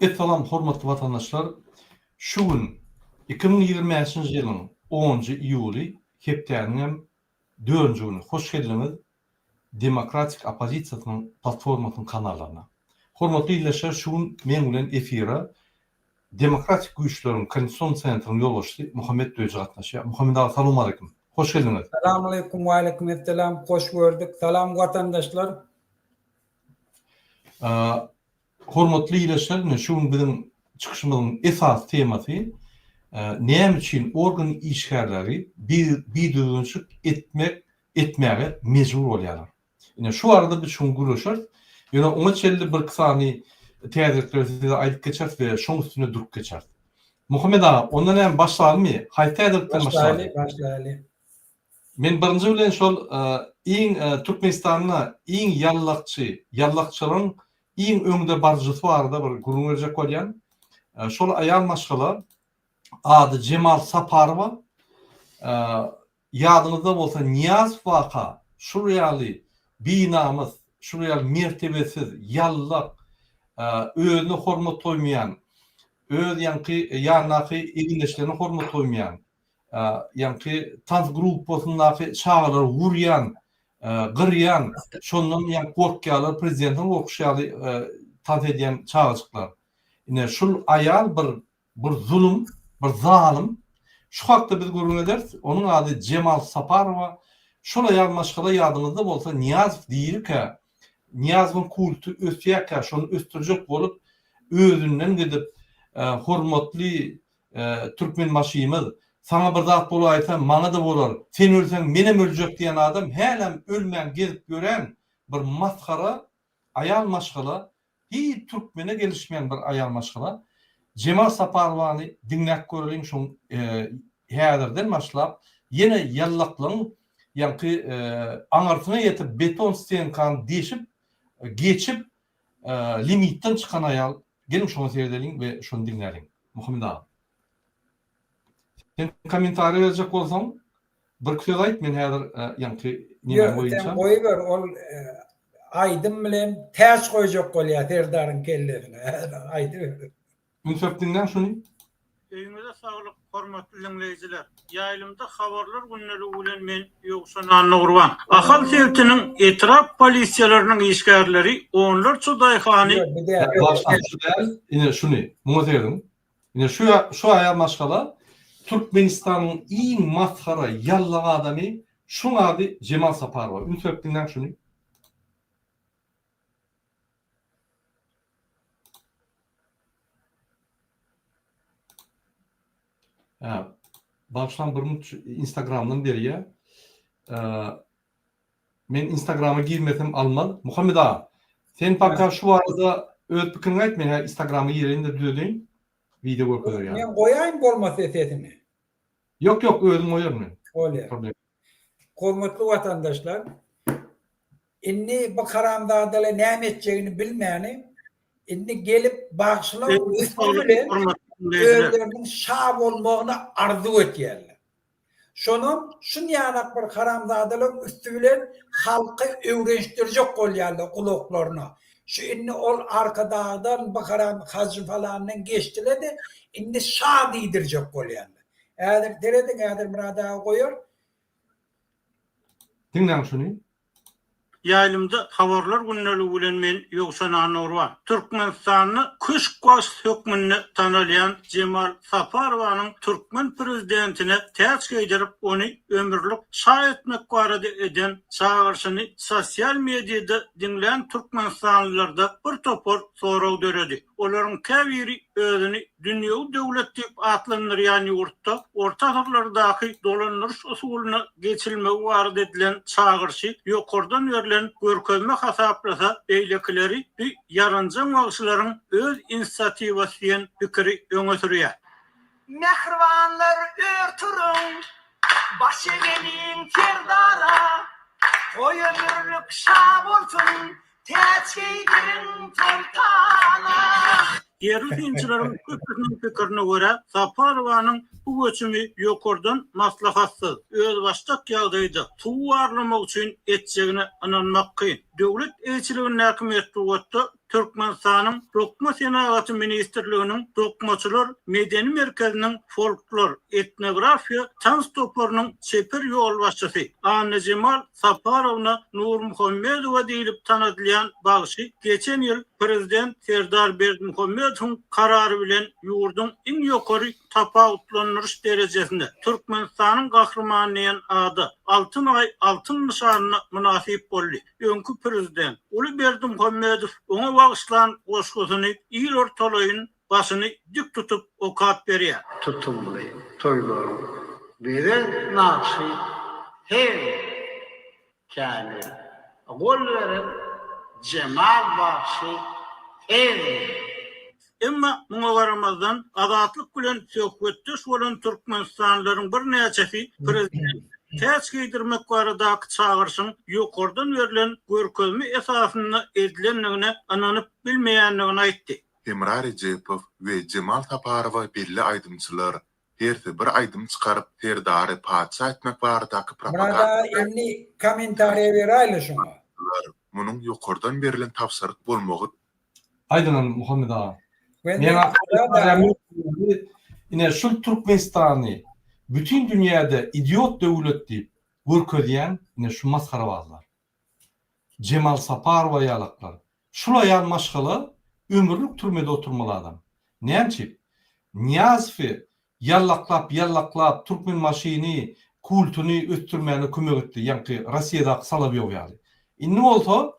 Essalam hormatly watandaşlar şu gün 2025-nji ýylyň onunjy iýuly hepdäniňem dördünji güni hoş geldiňiz Demokratik oppozisiýasynyň platformasynyň kanallaryna. Hormatly ildeşler şu gün meň bilen efire Demokratik güýçleriň Konstitusion sentriniň ýolbaşçysy Muhammet Döji gatnaşýar. Muhammet aga salowmaleýkim. Hoş geldiňiz. Salamaleýkum waleýkim esselam hoş gördük salam watandaşlar. Hormatly ildeşler ine şu gün biziň çykyşymyzyň esasy temasy näme üçin organ işgärleri bidüzgünçilik etmek etmäge mejbur bolýarlar. Ine şu barada biz şu gün gürleşeris. Ýöne oňa çenli birki sany täzelikleri size aýdyp geçeris we şoň üstünde durup geçeris. Muhammet aga, onda näme başlalymy? Haýsy täzelikden başlaly? Başlaly, başlaly. Men birinji bilen şol iň Türkmenistanda iň ýallakçy, ýallakçylaryň iň öňde baryjysy barada bir gürrüň berjek bolýan. Şol aýal maşgala ady Jemal Saparowa. Ýadyňyzda bolsa Nyýazow waka şul ýaly binamys, şul ýaly mertebesiz, ýallak, özüne hormat goýmaýan, öz ýaňky ýanyndaky egindeşlerine hormat goýmaýan, ýaňky tans gruppasyndaky çagalary urýan, gyrýan, şondan ýaňky gorkýarlar, prezidentiň gorkuşy ýaly tans edýän çagajyklar. Ine şul aýal bir Bir zulum, bir zalym. Şu hakda biz gürrüň ederis. Onuň ady Jemal Saparowa. Şol aýal maşgala ýadyňyzda bolsa Nyýazow dirikä, Nyýazowyň kulty ösýärkä şony ösdürjek bolup özünden gidip hormatly Türkmenbaşymyz saňa bir zat bolaýsa maňa-da bolar, sen ölseň menem öljek diýen adam hälem ölmän gezip ýören bir masgara aýal maşgala Hiç türkmene gelişmeýän bir aýal maşgala. Jemal Saparowany diňläp göreliň şoň häzirden başlap ýene ýallaklygyň ýaňky aňyrsyna ýetip beton stenkany deşip geçip limitden çykan aýal geliň şoňa seredeliň we şony diňläliň. Muhammet aga. Sen kommentariý berjek bolsaň Birki söz aýt men häzir ýaňky nemäni goýunça. Sen goýber ol aýdym bilen täç goýjak bolýar Serdaryň kellesine häzir aýdyber. Üns berip diňläň şuny. Öýüňize saglyk hormatly diňleýjiler. Ýaýlymda habarlar gündeligi bilen men Ýowşan Annagurban. Ahal sebitiniň etrap polisiýalarynyň işgärleri onlarça daýhany. Başdan şu däl, ine şuny, muňa serediň. Ine şu şu aýal maşgala Türkmenistanyň iň masgara ýallak adamy şuň ady Jemal Saparowa üns berip diňläň şuny. Hä, bagyşlaň bir minut şu instagramdan berýä. Men instagrama girmesem almaz. Muhammet aga, sen paka şu barada öz pikiriňi aýt men hä instagrama gireýin-de düzedeýin. Wideo görkezer ýaly. Men goýaýyn bolmasa sesini. Ýok ýok özüm goýaryn men. Bolýar. Problem. Hormatly watandaşlar, indi bu haramzadalar näme etjegini bilmäni, indi gelip bagşylaryň üsti bilen özleriniň şa bolmagyny arzuw etýärler. Şonam şunýanak bir haramzadalaryň üsti bilen halky öwrenişdirjek bolýarlar gulaklaryna. Şu indi ol Arkadagdan bu haram hajy falandan geçdilede indi şa diýdirjek bolýarlar. Häzir serediň häzir Myrat aga goýar. Diňläň şuny. Ýaýlymda Habarlar gündeligi bilen men Ýowşan Annagurban. Türkmenistanda köşk bagşysy hökmünde tanalýan Jemal Saparowanyň türkmen prezidentine täç geýdirip, ony ömürlik şa etmek barada eden çagyryşyny sosial mediada diňlän türkmenistanlylarda bir topar sorag döredi. Olaryň käbiri özüni dünýewi döwlet diýip atlandyrýan ýurtda orta asyrlardaky dolandyryş usulyna geçilmegi barada edilen çagyryşy ýokardan berlen görkezme hasaplasa, beýlekileri bu ýaranjaň bagşylaryň öz inisiatiwasy diýen pikiri öňe sürýär. Mähribanlar ör turuň, baş egeliň Serdara, Goý ömürlik şa bolsun, täç geýdiriň soltana. Ýerli synçylaryň köpüsiniň pikirine görä, Saparowanyň bu göçümi ýokardan maslahatsyz, özbaşdak ýagdaýda suw barlamak üçin etjegine ynanmak kyn. Döwlet eýeçiligindäki metbugatda. Türkmenistanyň Dokma senagaty ministrliginiň Dokmaçylar medeni merkeziniň folklor, etnografiýa tans toparynyň çeper ýolbaşçysy Annajemal Saparowna Nurmuhammedowa diýlip tanadylýan bagşy geçen ýyl prezident Serdar Berdimuhamedowyň karary bilen ýurduň iň ýokary tapawutlandyryş derejesine, Türkmenistanyň Gahrymany diýen ada, Altyn Aý altyn nyşanyna mynasyp boldy. Öňki prezident uly Berdimuhamedow oňa bagyşlan goşgusyny il ortalaýyn başyny dik tutup okap berýär. Tutumly toýlaryň bezeg nagşy her kämil gol beren Jemal bagşy her. Emma muňa garamazdan, Azatlyk bilen söhbetdeş bolan türkmenistanlylaryň birnäçesi prezidente täç geýdirmek baradaky çagyryşyň ýokardan berlen görkezme esasynda edilendigine ynanyp bilmeýändigini aýtdy. Hemra Rejepow we Jemal Saparowa belli aýdymçylar. Hersi bir aýdym çykaryp Serdary patyşa etmek baradaky Myrat aga indi kommentariýa beräýle şuňa. Munuň ýokardan berlen tabşyryk bolmagy Aýdyňam Muhammet aga. Ine şul Türkmenistany bütin dünýäde idiot döwlet diýip görkezýän ine şu masgarabazlar. Jemal Saparowa ýalaklar. Şul aýal maşgala ömürlik türmede oturmaly adam. Nämçip? Nyýazowy ýallaklap ýallaklap Türkmenbaşyny kultuny ösdürmäne kömek etdi ýaňky Rossiýadaky Solowýow ýaly. Indi bolsa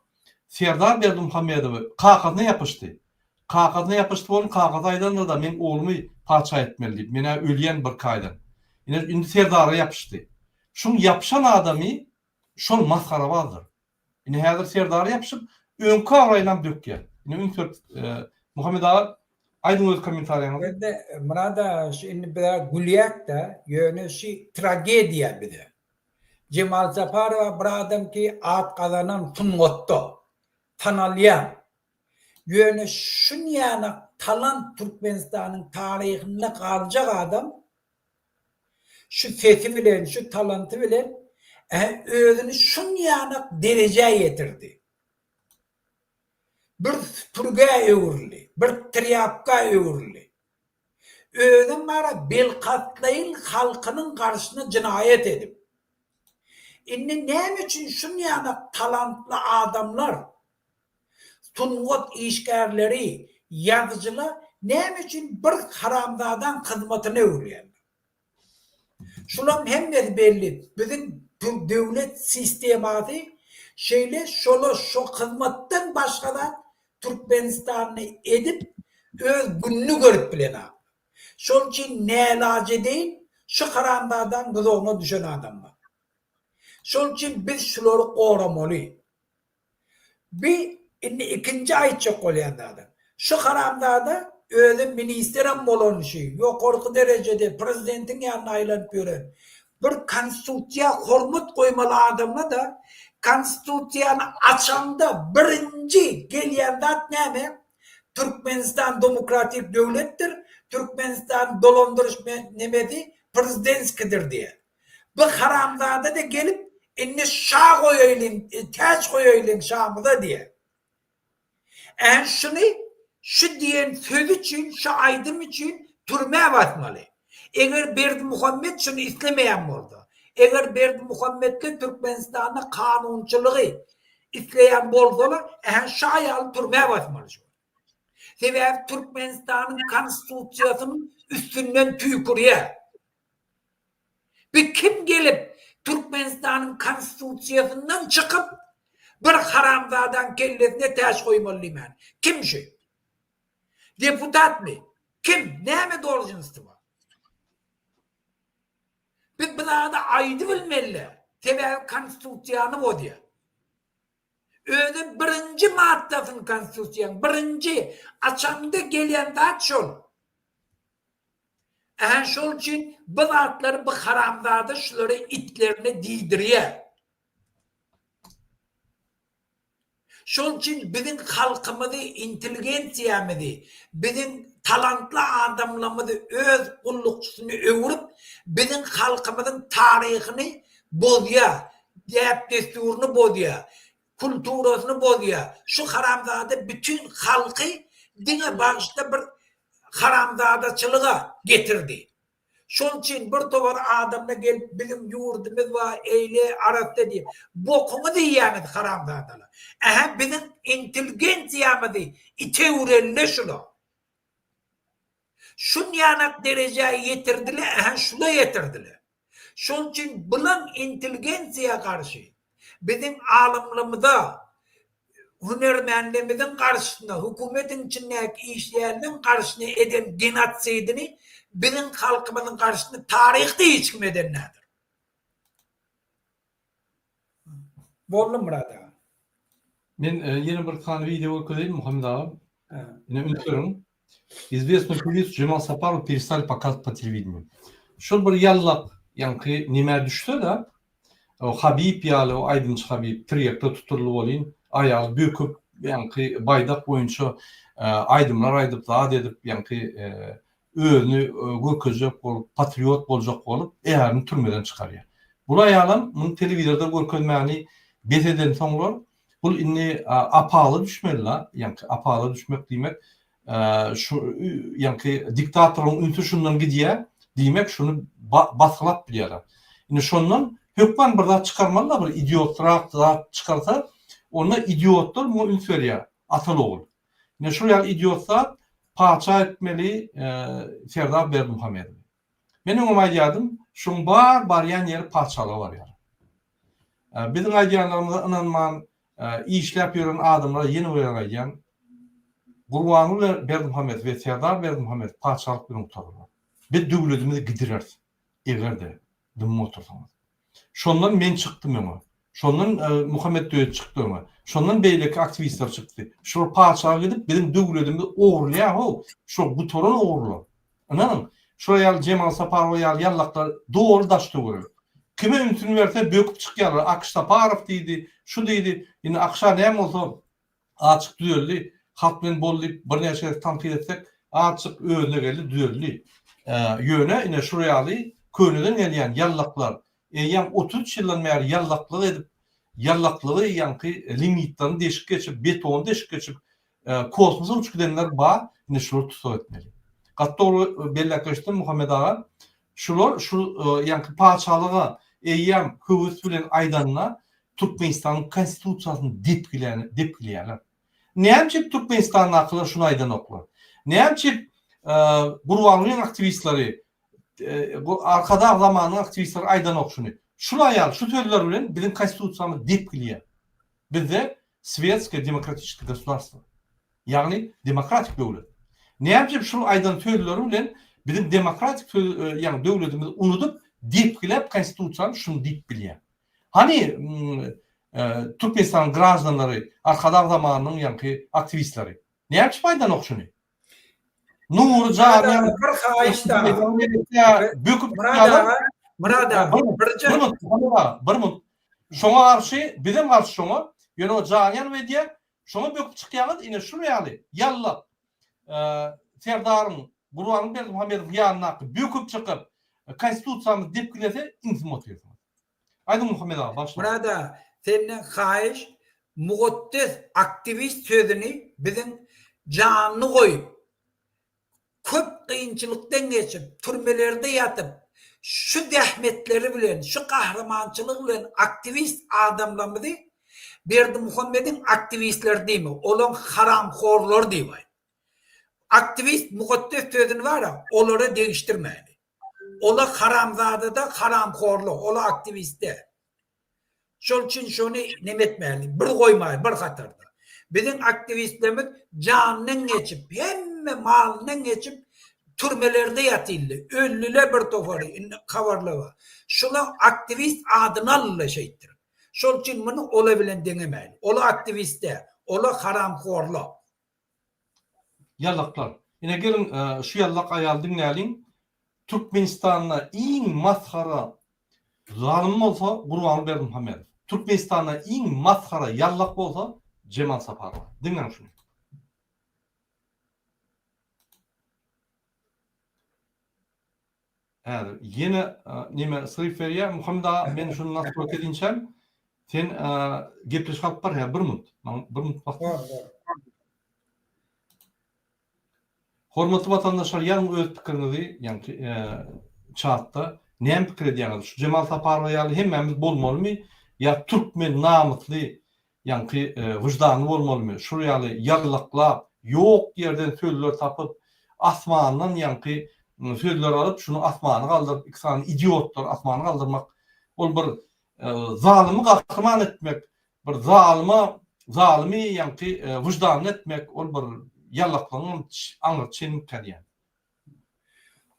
Serdar Berdimuhamedowy kakasyna ýapyşdy. Kakasyna ýapyşdy bolun kakasy aýdandyr-da meň oglumy patyşa etmeli diýip men-ä ölýän birki aýdan. Ine indi Serdara ýapyşdy. Şuň ýapyşan adamy şol masgarabazdyr. Indi häzir Serdara ýapyşyp, öňki abraýynam dökýär. Indi üns berip, Muhammet aga, aýdyň öz kommentariýaňyzy. Bizde Myrat aga şu indi biz-ä gülýäk-de, ýöne şu tragediýa bize. Jemal Japarowa bir adam ki at gazanan sungatda, tanalýan. Ýöne şunýanak talant Türkmenistanyň taryhynda galjak adam Şu sesi bilen, şu talanty bilen özüni şunýanak derejä ýetirdi. Bir süpürgä öwrüldi, bir trýapka öwrüldi. Özem bara bilkastlaýyn halkynyň garşysyna jynaýat edip. Indi näme üçin şunýanak talantly adamlar Sungat işgärleri, ýazyjylar näme üçin bir haramzadaň hyzmatyna öwrülýärler? Şulaň hemmesi belli. Biziň döwlet sistemasy şeýle şola şo hyzmatdan başga zat Türkmenistanda edip öz gününi görüp bilenok. Şol üçin nälajedeýin şu haramzadaň duzagyna düşen adamlar. Şol üçin biz şulary goramaly. Bi indi ikinji aýtjak bolýan zadym. Şu haramzada özi ministrem bolan şu ýokarky derejede prezidentiň ýanynda aýlanyp ýören bir konstitusiýa hormat goýmaly adamda-da konstitusiýany açaňda birinji gelýän zat näme? Türkmenistan demokratik döwletdir, Türkmenistan dolandyryş nemesi prezidentskidir diýýär. Bu haramzada-da gelip, indi şa goýaýlyň, täç goýaýlyň şamyza diýýär. Än şuny şu diýen sözi üçin, şu aýdym üçin türmä basmaly. Eger Berdimuhamet şuny islemeýän bolsa, eger Berdimuhametli Türkmenistanda kanunçylygy isleýän bolsalar, än şu aýaly türmä basmaly şu. Sebäbi Türkmenistanyň konstitusiýasynyň üstünden tüýkürýär. Bir kim gelip Türkmenistanyň konstitusiýasyndan çykyp bir haramzadaň kellesine täç goýmaly diýmän. Kim şu? Deputatmy? Kim? Näme dolžnosti bar? Biz bu zady aýdybilmeli. Sebäbi konstitusiýany bozýar. Özem birinji maddasyny konstitusiýaň birinji açaňda gelýän zat şol. Ähä şol üçin bu zatlary bu haramzada şulara itlerine diýdirýär. Şol üçin biziň halkymyzy intelligensiýamyzy biziň talantly adamlamyzy öz gullukçysyna öwrüp biziň halkymyzyň taryhyny bozýar, däp-dessuryny bozýar. kulturasyny bozýar. Şu haramzada bütin halky diňe bagşda bir haramzadaçylyga getirdi. Şol üçin bir towar adamda gelip biziň ýurdumyz bar eýle arassa diýip bokuňyzy iýýäňiz haramzadalar. Ähä biziň intelgensiýamyzy ite öwrende şular. Şunýanak derejä ýetirdiler ähä şula ýetirdiler. Şol üçin bulan intelgensiýa garşy biziň alymlymyza hünermenlerimiziň garşysyna, hökümetiň içindäki işleýänleriň garşysyna eden genosidini biziň halkymyzyň garşysyna taryhda hiç kim eden däldir. Boldy Myrat aga. Men ýene bir sany wideo görkezeýin Muhammet aga. Ine üns beriň. Известную певицу Jemal Saparow перестали показывать по телевидению. Şol bir ýallak ýaňky nemä düşse-de, o Habib ýaly o aýdymçy Habib tirýekde tutuldy welin, aýaly böküp ýaňky baýdak boýunça aýdymlar aýdyp zat edip ýaňky özüni görkezjek bolup, patriot boljak bolup, ärini türmeden çykarýar. Bul aýalam muny telewizorda görkezmäni bes edensoňlar, bul indi apala düşmeli-la, ýaňky apala düşmek diýmek, şu ýaňky diktatoryň ünsi şundan gidýär, diýmek şuny basgylap bilýärler. Indi şondan hökman bir zat çykarmaly-la, bir idiotrak zat çykarsa, onda idiotlar muňa üns berýär, atal-ogul. Ine şul ýaly idiot zat patyşa etmeli Serdar Berdimuhamedowy. Men öňem aýdýardym, şuň bar barýan ýeri patyşalyga barýar. Biziň aýdýanlarymyza ynanman işläp ýören adamlara ýene bir gezek aýdýan, Gurbanguly Berdimuhamedow we Serdar Berdimuhamedow patyşalyk bilen gutararlar. Biz döwletimizi gidireris eger-de dymyp otursaňyz. Şondan men çykdym öňe. Şondan Muhammet Döwet çykdy öňe. Şondan beýleki aktiwistler çykdy. Şular patyşaga gidip biziň döwledimizi ogurlaýar how. Şo gutaran ogrular. Ynanyň, şular ýaly Jemal Saparowa ýaly ýallaklar doly daş töwerek. Kime ünsüni berse böküp çykýarlar. Akyş Saparow diýdi, şu diýdi. Indi Akyşa näme bolsa Azjyk düzeldi. Halk bilen bol diýip birnäçe gezek tankyt etsek, azjyk özüne geldi, düzeldi. Ýöne ine şular ýaly köneden gelýän ýallaklar eýýäm 33 ýyldan bäri ýallaklyk edip, ýallaklygy ýaňky limitlerini deşip geçip, betony deşip geçip, kosmosa uçup gidenler bar, ine şulary tussag etmeli. Gaty dogry belläp geçdiň Muhammet aga. Şular şu ýaňky patyşalyga eýýäm höwes bilen aýdanda Türkmenistanyň konstitusiýasyny depgiläni depgileýärler. Näme üçin Türkmenistandakylar şuny aýdanoklar? Näme üçin Gurbangulyň aktiwistleri, Arkadag zamanynyň aktiwistleri aýdanok şuny? Şul aýal şu sözler bilen biziň konstitusiýamyzy depgileýär. Bizde swetskiý demokratiçeskiý gosudarstwo. Ýagny demokratik döwlet. Näme üçin şul aýdan sözleri bilen biziň demokratik söz ýagny döwletimizi unudyp depgiläp konstitusiýany şuny diýip bilýär. Hany Türkmenistanyň graždanlary Arkadag zamanynyň ýaňky aktiwistleri. Näme üçin aýdanok şuny? Nury Janyň bir haýyş da. Böküp Myrat aga, Myrat aga, birje bir minut, bir minut. Şoňa garşy, bizem garşy şoňa. Ýöne o jany ýanyp edýär. Şoňa böküp çykýaňyz, ine şul ýaly ýallak Serdaryň Gurbanguly Berdimuhamedowyň ýanyndaky böküp çykyp konstitusiýamyzy depgilese iňsim otyrsyňyz. Aýdyň Muhammet aga bagyşlaň. Myrat aga senden haýyş mukaddes aktiwist sözüni biziň janyny goýup köp kynçylykdan geçip türmelerde ýatyp şu zähmetleri bilen şu gahrymançylygy bilen aktiwist adamlarymyzy Berdimuhamediň aktiwistleri diýme olaň haramhorlary diýip aýt. Aktiwist mukaddes sözüni bara olara degişdirmäli. Ola haramzadada haramhorlyk, ola aktiwistde. Şol üçin şony neme etmäli, bir goýmaly bir hatarda. Biziň aktiwistlerimiz janyndan geçip, hemme malyndan geçip türmelerde ýatyldy, öldüler bir topary, indi habarlar bar. Şulaň aktiwist adyny aldylar şeýtdirip. Şol üçin muny ola bilen deňemäli. Ola aktiwist däl, ola haramhorlar. Ýallaklar. Ine geliň şu ýallak aýaly diňläliň. Türkmenistanda iň masgara zalym bolsa Gurbanguly Berdimuhamedow. Türkmenistanda iň masgara ýallak bolsa Jemal Saparowa. Diňläň şuny. Häzir ýene neme sryf berýär. Muhammet aga men şuny nastroýka edinçäm. Sen gepleşik alyp bar hä bir minut. Maňa bir minut wagt ber. Hormatly watandaşlar ýazyň öz pikiriňizi ýaňky çatda näme pikir edýäňiz şu Jemal Saparowa ýaly hemmämiz bolmalymy ýa türkmen namysly ýaňky wyždanly bolmalymy şul ýaly ýallaklap ýok ýerden sözler tapyp asmandan ýaňky sözler alyp şuny asmana galdyryp iki sany idiotlary asmana galdyrmak ol bir Zalymy gahryman etmek, bir zalyma, zalymy ýaňky wyždanly etmek, ol bir ýallaklygyňam aňry çenmikä diýýän.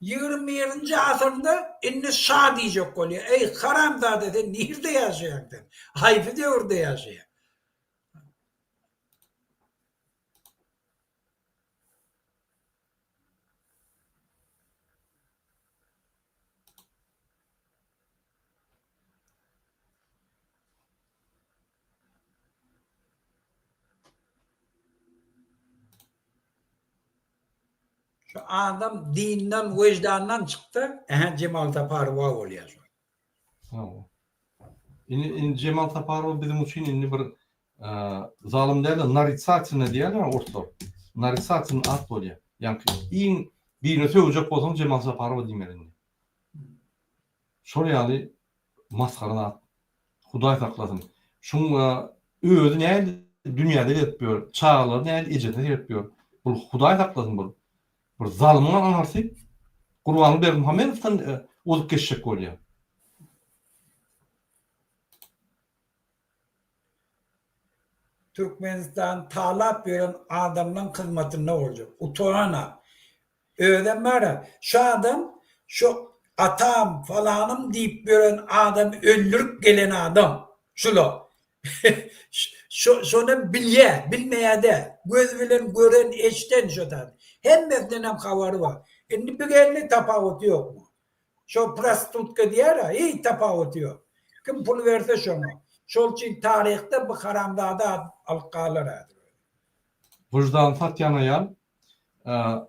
21-nji asyrda indi şa diýjek bolýar. Eý, haramzada sen nirde ýaşaýaň sen? Haýsy döwürde ýaşaýaň? Şu adam dinden, wejdandan çyksa, ähä Jemal Saparowa bolýar şu. Hawa. Indi indi Jemal Saparowa biziň üçin indi bir zalym däl-de naritsatelnyý diýýärler orslar. Naritsatelnyý at bolýar. Ýaňky iň birine sögjek bolsaň Jemal Saparowa diýmeli indi. Şol ýaly masgara zat. Hudaý saklasyn. Şuň özi nähili dünýäde gezip ýör, çagalary nähili ejesine seredip ýör. Bul Hudaý saklasyn bul. Bir zalymyň aňyrsy Gurbanguly Berdimuhamedowdan ozup geçjek bolýar. Türkmenistan talap ýören adamlaň hyzmatynda boljak. Utana. Özem bara şu adam şu atam falanym diýip ýören adamy öldürip gelen adam şula. Şo şonam bilýä, bilmeýä däl. Göz bilen gören, eşden şo zady. Hemmesindenem habary bar. Indi bir geldi tapawuty ýok muň. Şo prostitutka diýýär-ä, hiç tapawuty ýok. Kim pul berse şoňa. Şol üçin taryhda bu haramzada at alyp galar häzir. Wyždany satýan aýal,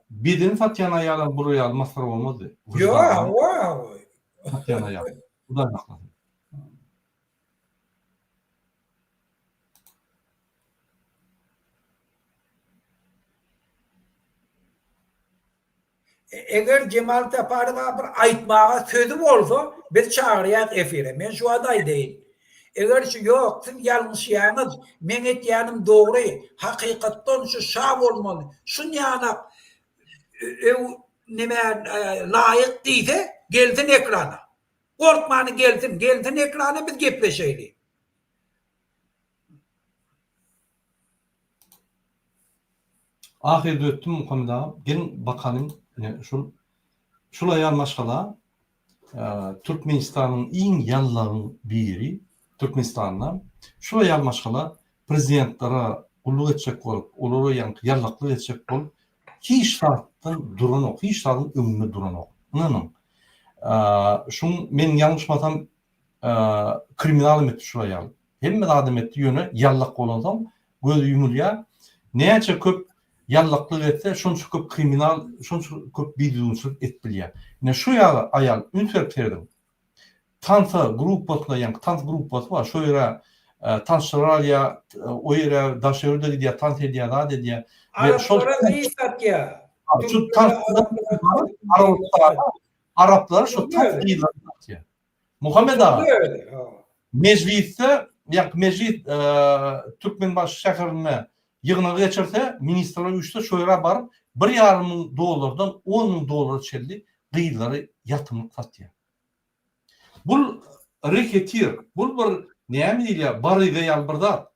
bedeni satýan aýalam bular ýaly masgara bolmazdy. Ýok, hawa. Satýan aýal. Hudaý saklasyn. Eger Jemal Saparowa bir aýtmaga sözi bolsa, biz çagyrýas efire. Men şu wagt aýdaýyn. Eger şu ýok, siz ýalňyşýaňyz, meň etýänim dogry, hakykatdan şu şa bolmaly, şunýanak öw neme laýyk diýse, gelsin ekrana. Gorkmany gelsin, gelsin ekrana biz gepleşeýli. Ahyry düzetdim Muhammet agam. Geliň bakalyň ine şul şul aýal maşgala Türkmenistanyň iň ýallagyň biri Türkmenistanda şul aýal maşgala prezidentlere gulluk etjek bolup olara ýaňky ýallaklyk etjek bolup hiç zatdan duranok hiç zadyň öňünde duranok ynanyň şuň men ýalňyşmasam kriminalam etdi şul aýal Hemme zadam etdi ýöne ýallak bolansoň gözi ýumulýar. Näçe köp ýallaklyk etse şonça köp kriminal şonça köp bidüzgünçilik edip bilýär. Ine şu ýaly aýal üns berip serediň. Tansa gruppasyna ýaňky tans gruppasy bar şo ýere tansçylar alýar o ýere daşary ýurda gidýär tans edýär zat edýär. Araplara gyz satýar. Şu tans araplara şu tans gyzlaryny satýar. Muhammet aga, mejlisde, ýa mejlis Türkmenbaşy şäherinde ýygnagy geçirse, ministrler üýşse, şo ýere baryp, bir ýarym müň dollardan on müň dollara çenli gyzlary ýatymlyk satýar. Bul reketir, bul bir näme diýilýär, baryga ýaly bir zat.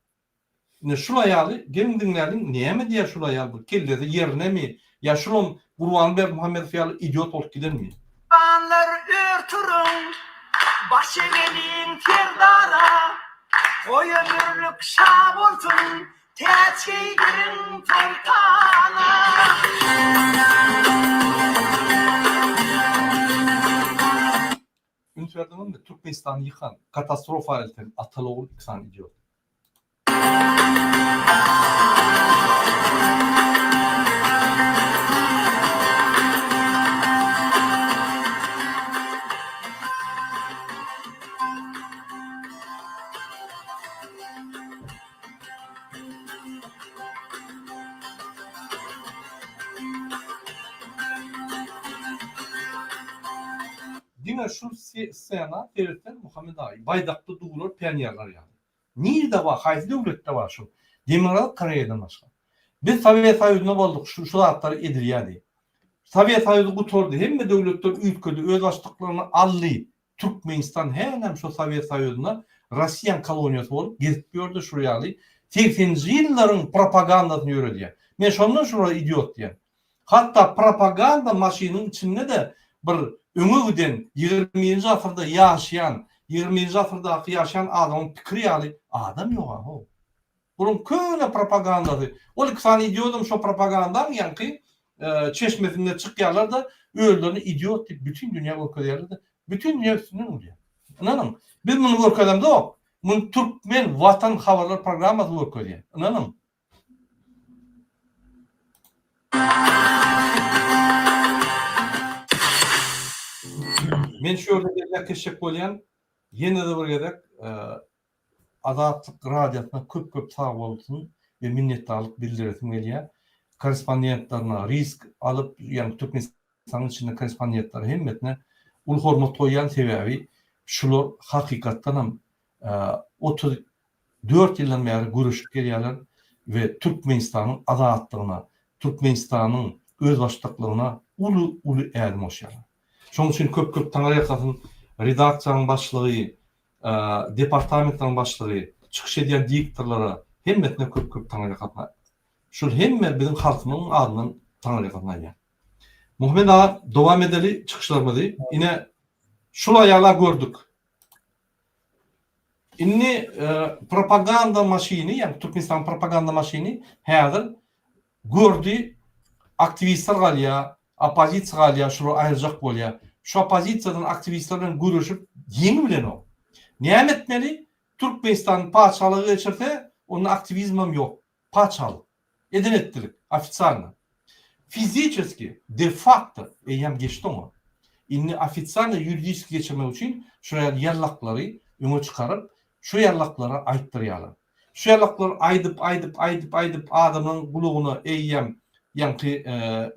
Ine şul aýaly geliň diňläliň näme diýýär şul aýal bu kellesi ýerindemi ýa şulam Gurbanguly Berdimuhamedow ýaly idiot bolup gidenmi. Mähribanlar ör turuň, baş egeliň Serdara, Goý ömürlik şa bolsun, täç geýdiriň soltana. Üns berdiňizmi Türkmenistany ýykan, katastrofa elten ataly-ogul iki sany idiot. Diňe şu ssena seretseň Muhammet aga baýdakda durar pionerler ýaly. Nirde bar, haýsy döwletde bar şu? Demirgazyk Koreýadan başga. Biz Sowet Soýuzynda bolduk, şu şu zatlar edilýärdi. Sowet Soýuzy gutardy, hemme döwletler üýtgedi, özbaşdaklygyny aldy. Türkmenistan hälem şo Sowet Soýuzynda Rossiýaň koloniýasy bolup gezip ýördi şul ýaly segseninji ýyllaryň propagandasyny ýöredýär. Men şondan şulara idiot diýýän. Hatda propaganda maşynyň içinde-de bir öňe giden ýigriminji asyrda ýaşaýan, ýigriminji asyrdaky ýaşaýan adamyň pikiri ýaly adam ýoga how. Bularyň köne propagandasy. Ol iki sany idiodam şo propagandaň ýaňky çeşmesinde çykýarlar-da, özlerini idiot diýip bütin dünýä görkezýärler-de, bütin dünýä üstünden gülýär. Ynanyň, biz muny görkezemzok. Muny Türkmen Watan habarlar programmasy görkezýär. Ynanyň. Men şu ýerde belläp geçjek bolýan, ýene-de bir gezek Azatlyk Radiosyna köp köp sag bolsun we minnetdarlyk bildiresim gelýär. Korrespondentlerine risk alyp, ýagny Türkmenistanyň içinde korrespondentlere hemmesine uly hormat goýýan, sebäbi şular hakykatdanam 34 ýyldan bäri göreşip gelýärler we Türkmenistanyň azatlygyna, Türkmenistanyň özbaşdaklygyna uly uly ädim goşýarlar. Şonuň üçin köp köp taňryýalkasyn redaksiýanyň başlygy, departamentleriň başlygy, çykyş edýän diktorlara hemmesine köp köp taňryýalkasyn. Şul hemme biziň halkymyzyň adyndan taňryýalkasyn aýdýan. Muhammet aga dowam edeli çykyşlarymyzy. Ine şul aýala gördük. Indi propaganda maşyny, ýagny Türkmenistanyň propaganda maşyny häzir gördi, aktiwistler galýar, oppozisiýa galýar, şulary aýyrjak bolýar. Şu oppozisiýadan aktiwistler bilen göreşip ýeňi bilenok. Näme etmeli? Türkmenistan patyşalyga geçirse, onda aktiwizmem ýok. Patyşalyk. Eden etdilik. Ofitsialno. Fiziçeski, de fakto eýýäm geçdi oňa. Indi ofitsialno ýuridiski geçirmek üçin şu ýaly ýallaklary öňe çykaryp, şu ýallaklara aýtdyrýarlar. Şu ýallaklary aýdyp, aýdyp, aýdyp, aýdyp adamlaryň gulagyna eýýäm ýaňky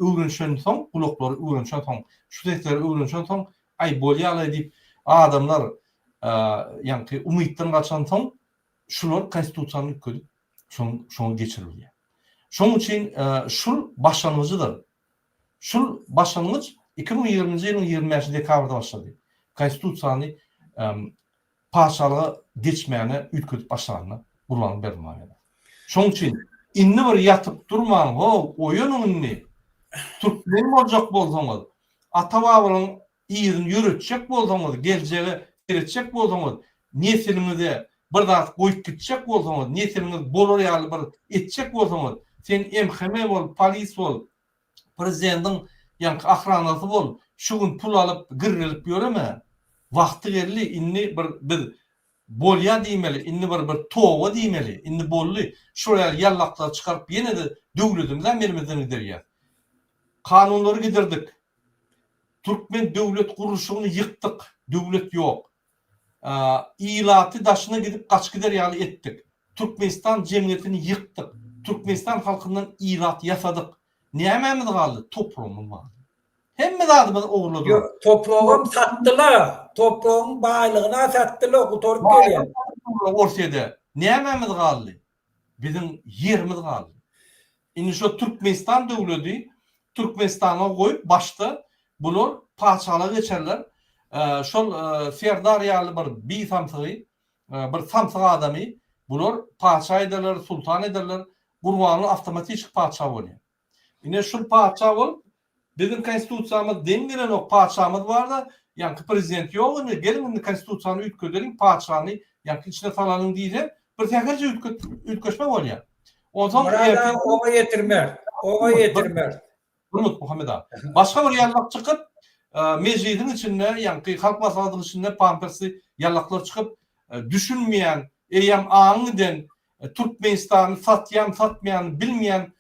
öwrenişensoň, gulaklary öwrenişensoň, şu sesleri öwrenişensoň, aý bolýa-laý diýip adamlar ýaňky umytdan gaçansoň, şular konstitusiýany üýtgedip şoň şoňa geçirilýär. Şoň üçin şul başlangyjydyr. Şul başlangyç 2020-nji ýylyň 25 dekabrda başlady. Konstitusiýany patyşalyga geçmäne üýtgedip başlanda Gurbanguly Berdimuhamedow. Şoň üçin indi bir ýatyp durmaň how, oýanyň indi. Türkmen boljak bolsaňyz, ata-babalaryň yzyny ýöretjek bolsaňyz, geljege seretjek bolsaňyz, nesliňize bir zat goýup gitjek bolsaňyz, nesliňiz bolar ýaly bir etjek bolsaňyz, sen MHM bol, polis bol, prezidentiň ýaňky ahranasy bol, şu gün pul alyp girrelip ýöreme. Wagty geldi, indi bir biz bolýa diýmeli, indi bir bir toba diýmeli, indi boldy. Şol ýaly ýallaklary çykaryp ýene-de döwledimizem elimizden giderýäs. Kanunlary gidirdik. Türkmen döwlet gurluşygyny ýykdyk, döwlet ýok. Ilaty daşyna gidip gaçyp gider ýaly etdik. Türkmenistan jemgyýetini ýykdyk. Türkmenistan halkyndan ilat ýasadyk. Nämämiz galdy? Topragymyz galdy. Hemme zadymyzy ogurladylar. Ýok, topragam satdylar. Topragyň baýlygyna satdylar, gutaryp gelýär. Orsýede nämämiz galdy? Biziň ýerimiz galdy. Indi şo Türkmenistan döwledi Türkmenistana goýup başda bular patyşalyga geçerler. Şol Serdar ýaly bir bi samsygy, bir samsyk adamy bular patyşa ederler, sultan ederler. Gurbanguly awtomatiçki patyşa bolýar. Ine şul patyşa bolup biziň konstitusiýamyz deň gelenok patyşamyz barda ýaňky prezident ýok indi geliň indi konstitusiýany üýtgedeliň patyşany ýaňky içine salalyň diýse bir sähelçe üýtgeşme bolýar. Onsoň Myrat aga oňa ýetirmer. Oňa ýetirmer. Bir minut Muhammet aga. Başga bir ýallak çykyp mejlisiň içinde ýaňky halk maslahatynyň içinde pampersli ýallaklar çykyp düşünmeýän eýýäm aňy giden Türkmenistany satýan satmaýanyny bilmeýän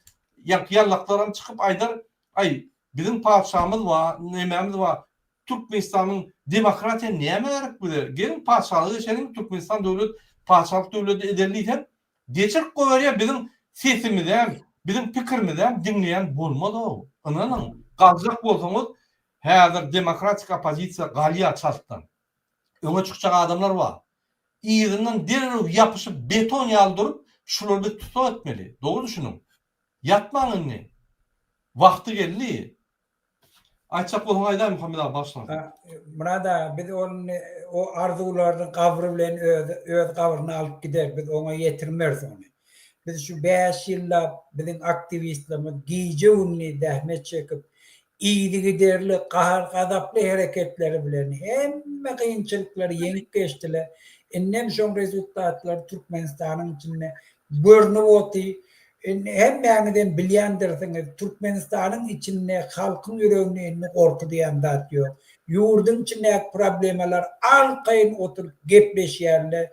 ýaňky ýallaklaram çykyp aýdar, aý, biziň patyşamyz bar, nemämiz bar, Türkmenistanyň demokratiýa nämä gerek bize, geliň patyşalyga geçeliň, Türkmenistan döwlet patyşalyk döwleti edeli diýseň, geçirip goýberýär, biziň sesimizem, biziň pikirimizem diňleýän bolmaz-ow, ynanyň, galjak bolsaňyz. Häzir demokratik oppozisiýa galýar çaltdan. Öňe çykjak adamlar bar. Yzyndan derrew ýapyşyp beton ýaly durup şulary biz tussag etmeli. Dogry düşüniň. Ýatmaň indi. Wagty geldi. Aýtjak bolsaň aýdaý Muhammet aga bagyşlaň. Myrat aga biz ony o arzuwlaryny gabry bilen öz öz gabryna alyp gider biz oňa ýetirmeris ony. Biz şu bäş ýyllap biziň aktiwistlerimiz gije gündiz zähmet çekip yzygiderli gahar gazaply hereketleri bilen hemme kynçylyklary ýeňip geçdiler. Indem şoň rezultatlary Türkmenistanyň içinde görnüp oty. Indi hemmäňizem bilýändirsiňiz, Türkmenistanyň içinde halkyň ýüreginde indi gorky diýen zat ýok. Ýurduň içindäki problemalar arkaýyn oturyp gepleşýärler,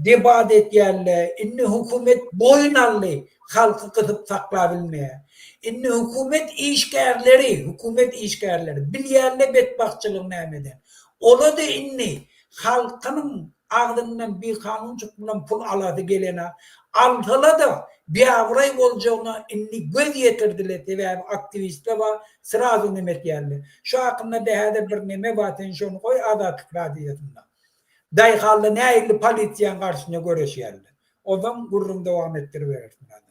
debat etýärler. Indi hökümet boýun aldy, halky gysyp saklabilmeýär. Indi hökümet işgärleri, hökümet işgärleri bilýärler betbagtçylygy nämeden. Ola-da indi halkynyň Agzyndan bikanun çykdylan pul alasy gelena, alsala-da biabraý boljagyna indi göz ýetirdiler, sebäbi aktiwistler bar, srazu neme etýärler. Şu hakynda-da häzir bir neme bar, sen şony goý Azatlyk radiosynda. Daýhanlar nähili polisiýaň garşysyna göreşýärler. Onsoň gürrüň dowam etdiribereris Myrat aga.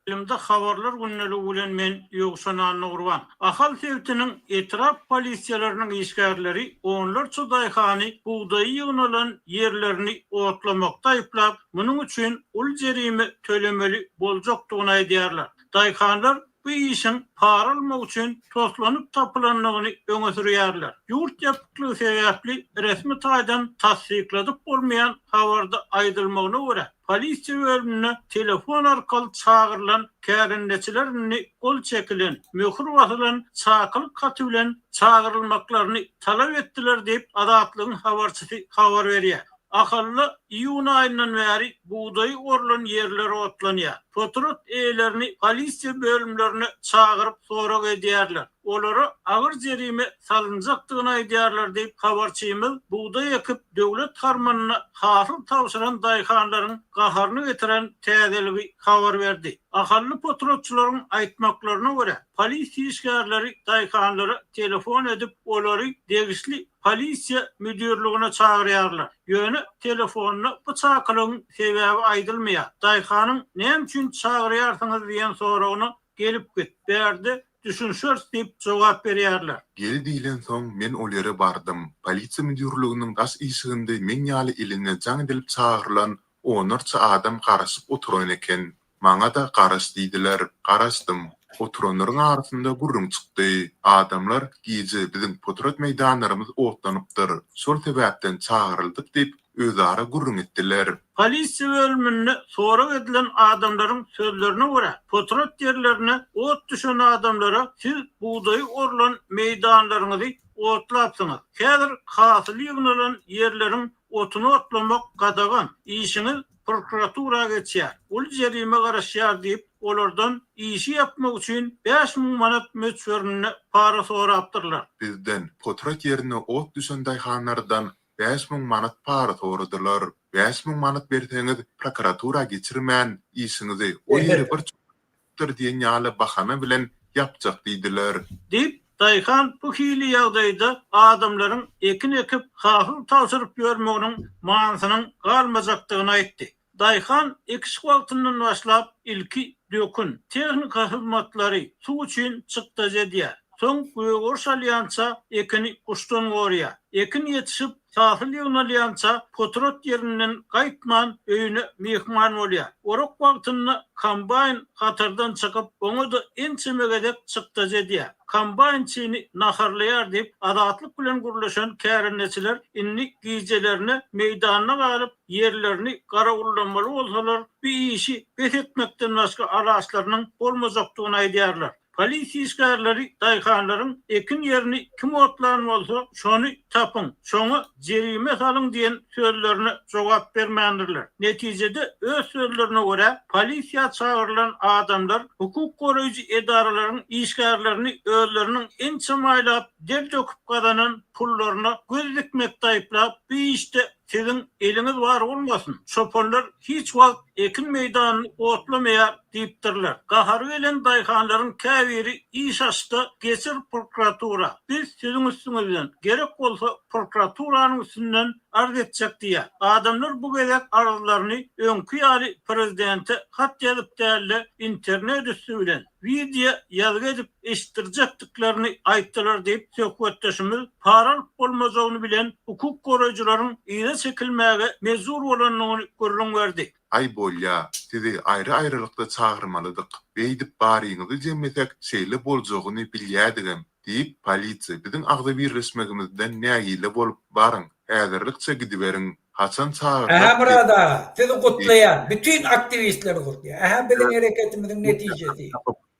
Ýaýlymda Habarlar gündeligi bilen men Ýowşan Annagurban. Ahal sebitiniň etrap polisiýalarynyň işgärleri onlarça daýhany bugdaýy ýygnalan ýerlerini otlamakda aýyplap, munuň üçin uly jerime tölemeli boljakdygyny aýdýarlar. Daýhanlar bu işiň para almak üçin toslanyp tapylandygyny öňe sürýärler. Ýurt ýapyklygy sebäpli resmi taýdan tassykladyp bolmaýan habarda aýdylmagyna görä, Polisiýa bölümine telefon arkaly çagyrylan kärendeçiler indi gol çekilen, möhür basylan çakylyk haty bilen çagyrylmaklaryny talap etdiler diýip, Azatlygyň habarçysy habar berýär. Ahalda iýun aýyndan bäri bugdaýy orlan ýerler otlanýar. Potrat eýelerini polisiýa bölümlerine çagyryp sorag edýärler. Olara agyr jerime salynjakdygyny aýdýarlar diýip, habarçymyz bugdaý ekip, döwlet harmanyna hasyl tabşyran daýhanlaryň gaharyny getiren täzeligi habar berdi. Ahally potratçylaryň aýtmaklaryna görä, polisiýa işgärleri daýhanlara telefon edip, olary degişli polisiýa müdirligine çagyrýarlar. Ýöne telefonda bu çakylygyň sebäbi aýdylmaýar. Daýhanyň näme üçin çagyrýarsyňyz diýen soragyna Gelip git, bärde düşünşeris diýip jogap berýärler. Gel diýlensoň, men ol ýere bardym. Polisiýa müdirliginiň daş işiginde men ýaly eline jaň edilip çagyrylan onlarça adam garaşyp oturan eken. Maňa-da garaş diýdiler. Garaşdym. Oturanlaryň arasynda gürrüň çykdy. Adamlar, Gije biziň potrat meýdanlarymyz otlanypdyr. Şol sebäpden çagyryldyk diýip, özara gürrüň etdiler. Polisiýa bölüminde sorag edilen adamlaryň sözlerine görä, potrat ýerlerine ot düşen adamlara siz bugdaýy orlan meýdanlaryňyzy otlapsyňyz. Häzir hasyly ýygnalan ýerleriň otuny otlamak gadagan. Işiňiz prokuratura geçýär. Uly jerime garaşýar diýip, olardan işi ýapmak üçin 5000 manat möçberinde para sorapdyrlar. Bizden, potrat ýerine ot düşen daýhanlardan 5000 manat para soradylar. 5000 manat berseňiz, prokuratura geçirmän, işiňizi o ýeri bir çykypdyr diýen ýaly bahana bilen ýapjak diýdiler. Diýip, daýhan bu hili ýagdaýda adamlaryň ekin ekip, hasyl tabşyryp ýörmeginiň manysynyň galmajakdygyny aýtdy. Daýhan ekiş wagtyndan başlap ilki dökün, tehnika hyzmatlary, suw üçin çykdajy edýär. Soň gögeriş alýança ekini guşdan gorýar. Ekin ýetişip, hasyl ýygnalýança potrat ýerinden gaýtman öýüne myhman bolýar. Orak wagtynda kombaýn hatardan çykyp, oňa-da ençeme gezek çykdajy edýär. Kombaýnçyny naharlaýar diýip, Azatlyk bilen gürleşen kärendeçiler indi gijelerine meýdanda galyp, ýerlerini garawullamaly bolsalar, bu işi bes etmekden başga alaçlarynyň bolmajakdygyny aýdýarlar. Polisiýa işgärleri daýhanlaryň ekin ýerini kim otlan bolsa, şony tapyň, şoňa jerime salyň diýen sözlerine jogap bermändirler. Netijede, öz sözlerine görä, polisiýa çagyrylan adamlar hukuk goraýjy edaralaryň işgärlerini özleriniň ençe aýlap der döküp gazanan pullaryna göz dikmekde aýyplap, bu işde. Siziň eliňiz bar bolmasyn, çopanlar hiç wagt ekin meýdanyny otlamaýar diýipdirler. Gahary gelen daýhanlaryň käbiri iş açda geçir prokuratura, biz siziň üstüňizden, gerek bolsa prokuraturanyň üstünden arz etjek diýýär. Adamlar bu gezek arzlaryny öňki ýaly prezidente hat ýazyp däl-de, internet üsti bilen, wideo ýazgy edip eşitdirjekdiklerini aýtdylar diýip, söhbetdeşimiz para alyp bolmajagyny bilen hukuk goraýjylaryň yza çekilmäge mejbur bolanyny gürrüň berdi. Aý bolýa, sizi aýry-aýrylykda çagyrmalydyk. Beýdip baryňyzy jemlesek şeýle boljagyny bilýädigem, diýip, polisiýa biziň agzybirleşmegimizden nägile bolup, baryň, häzirlikçe gidiberiň, haçan çagyrsak Ähä Myrat aga, sizi gutlaýan, bütin aktiwistleri gutlaýan. Ähä biziň hereketimiziň netijesi.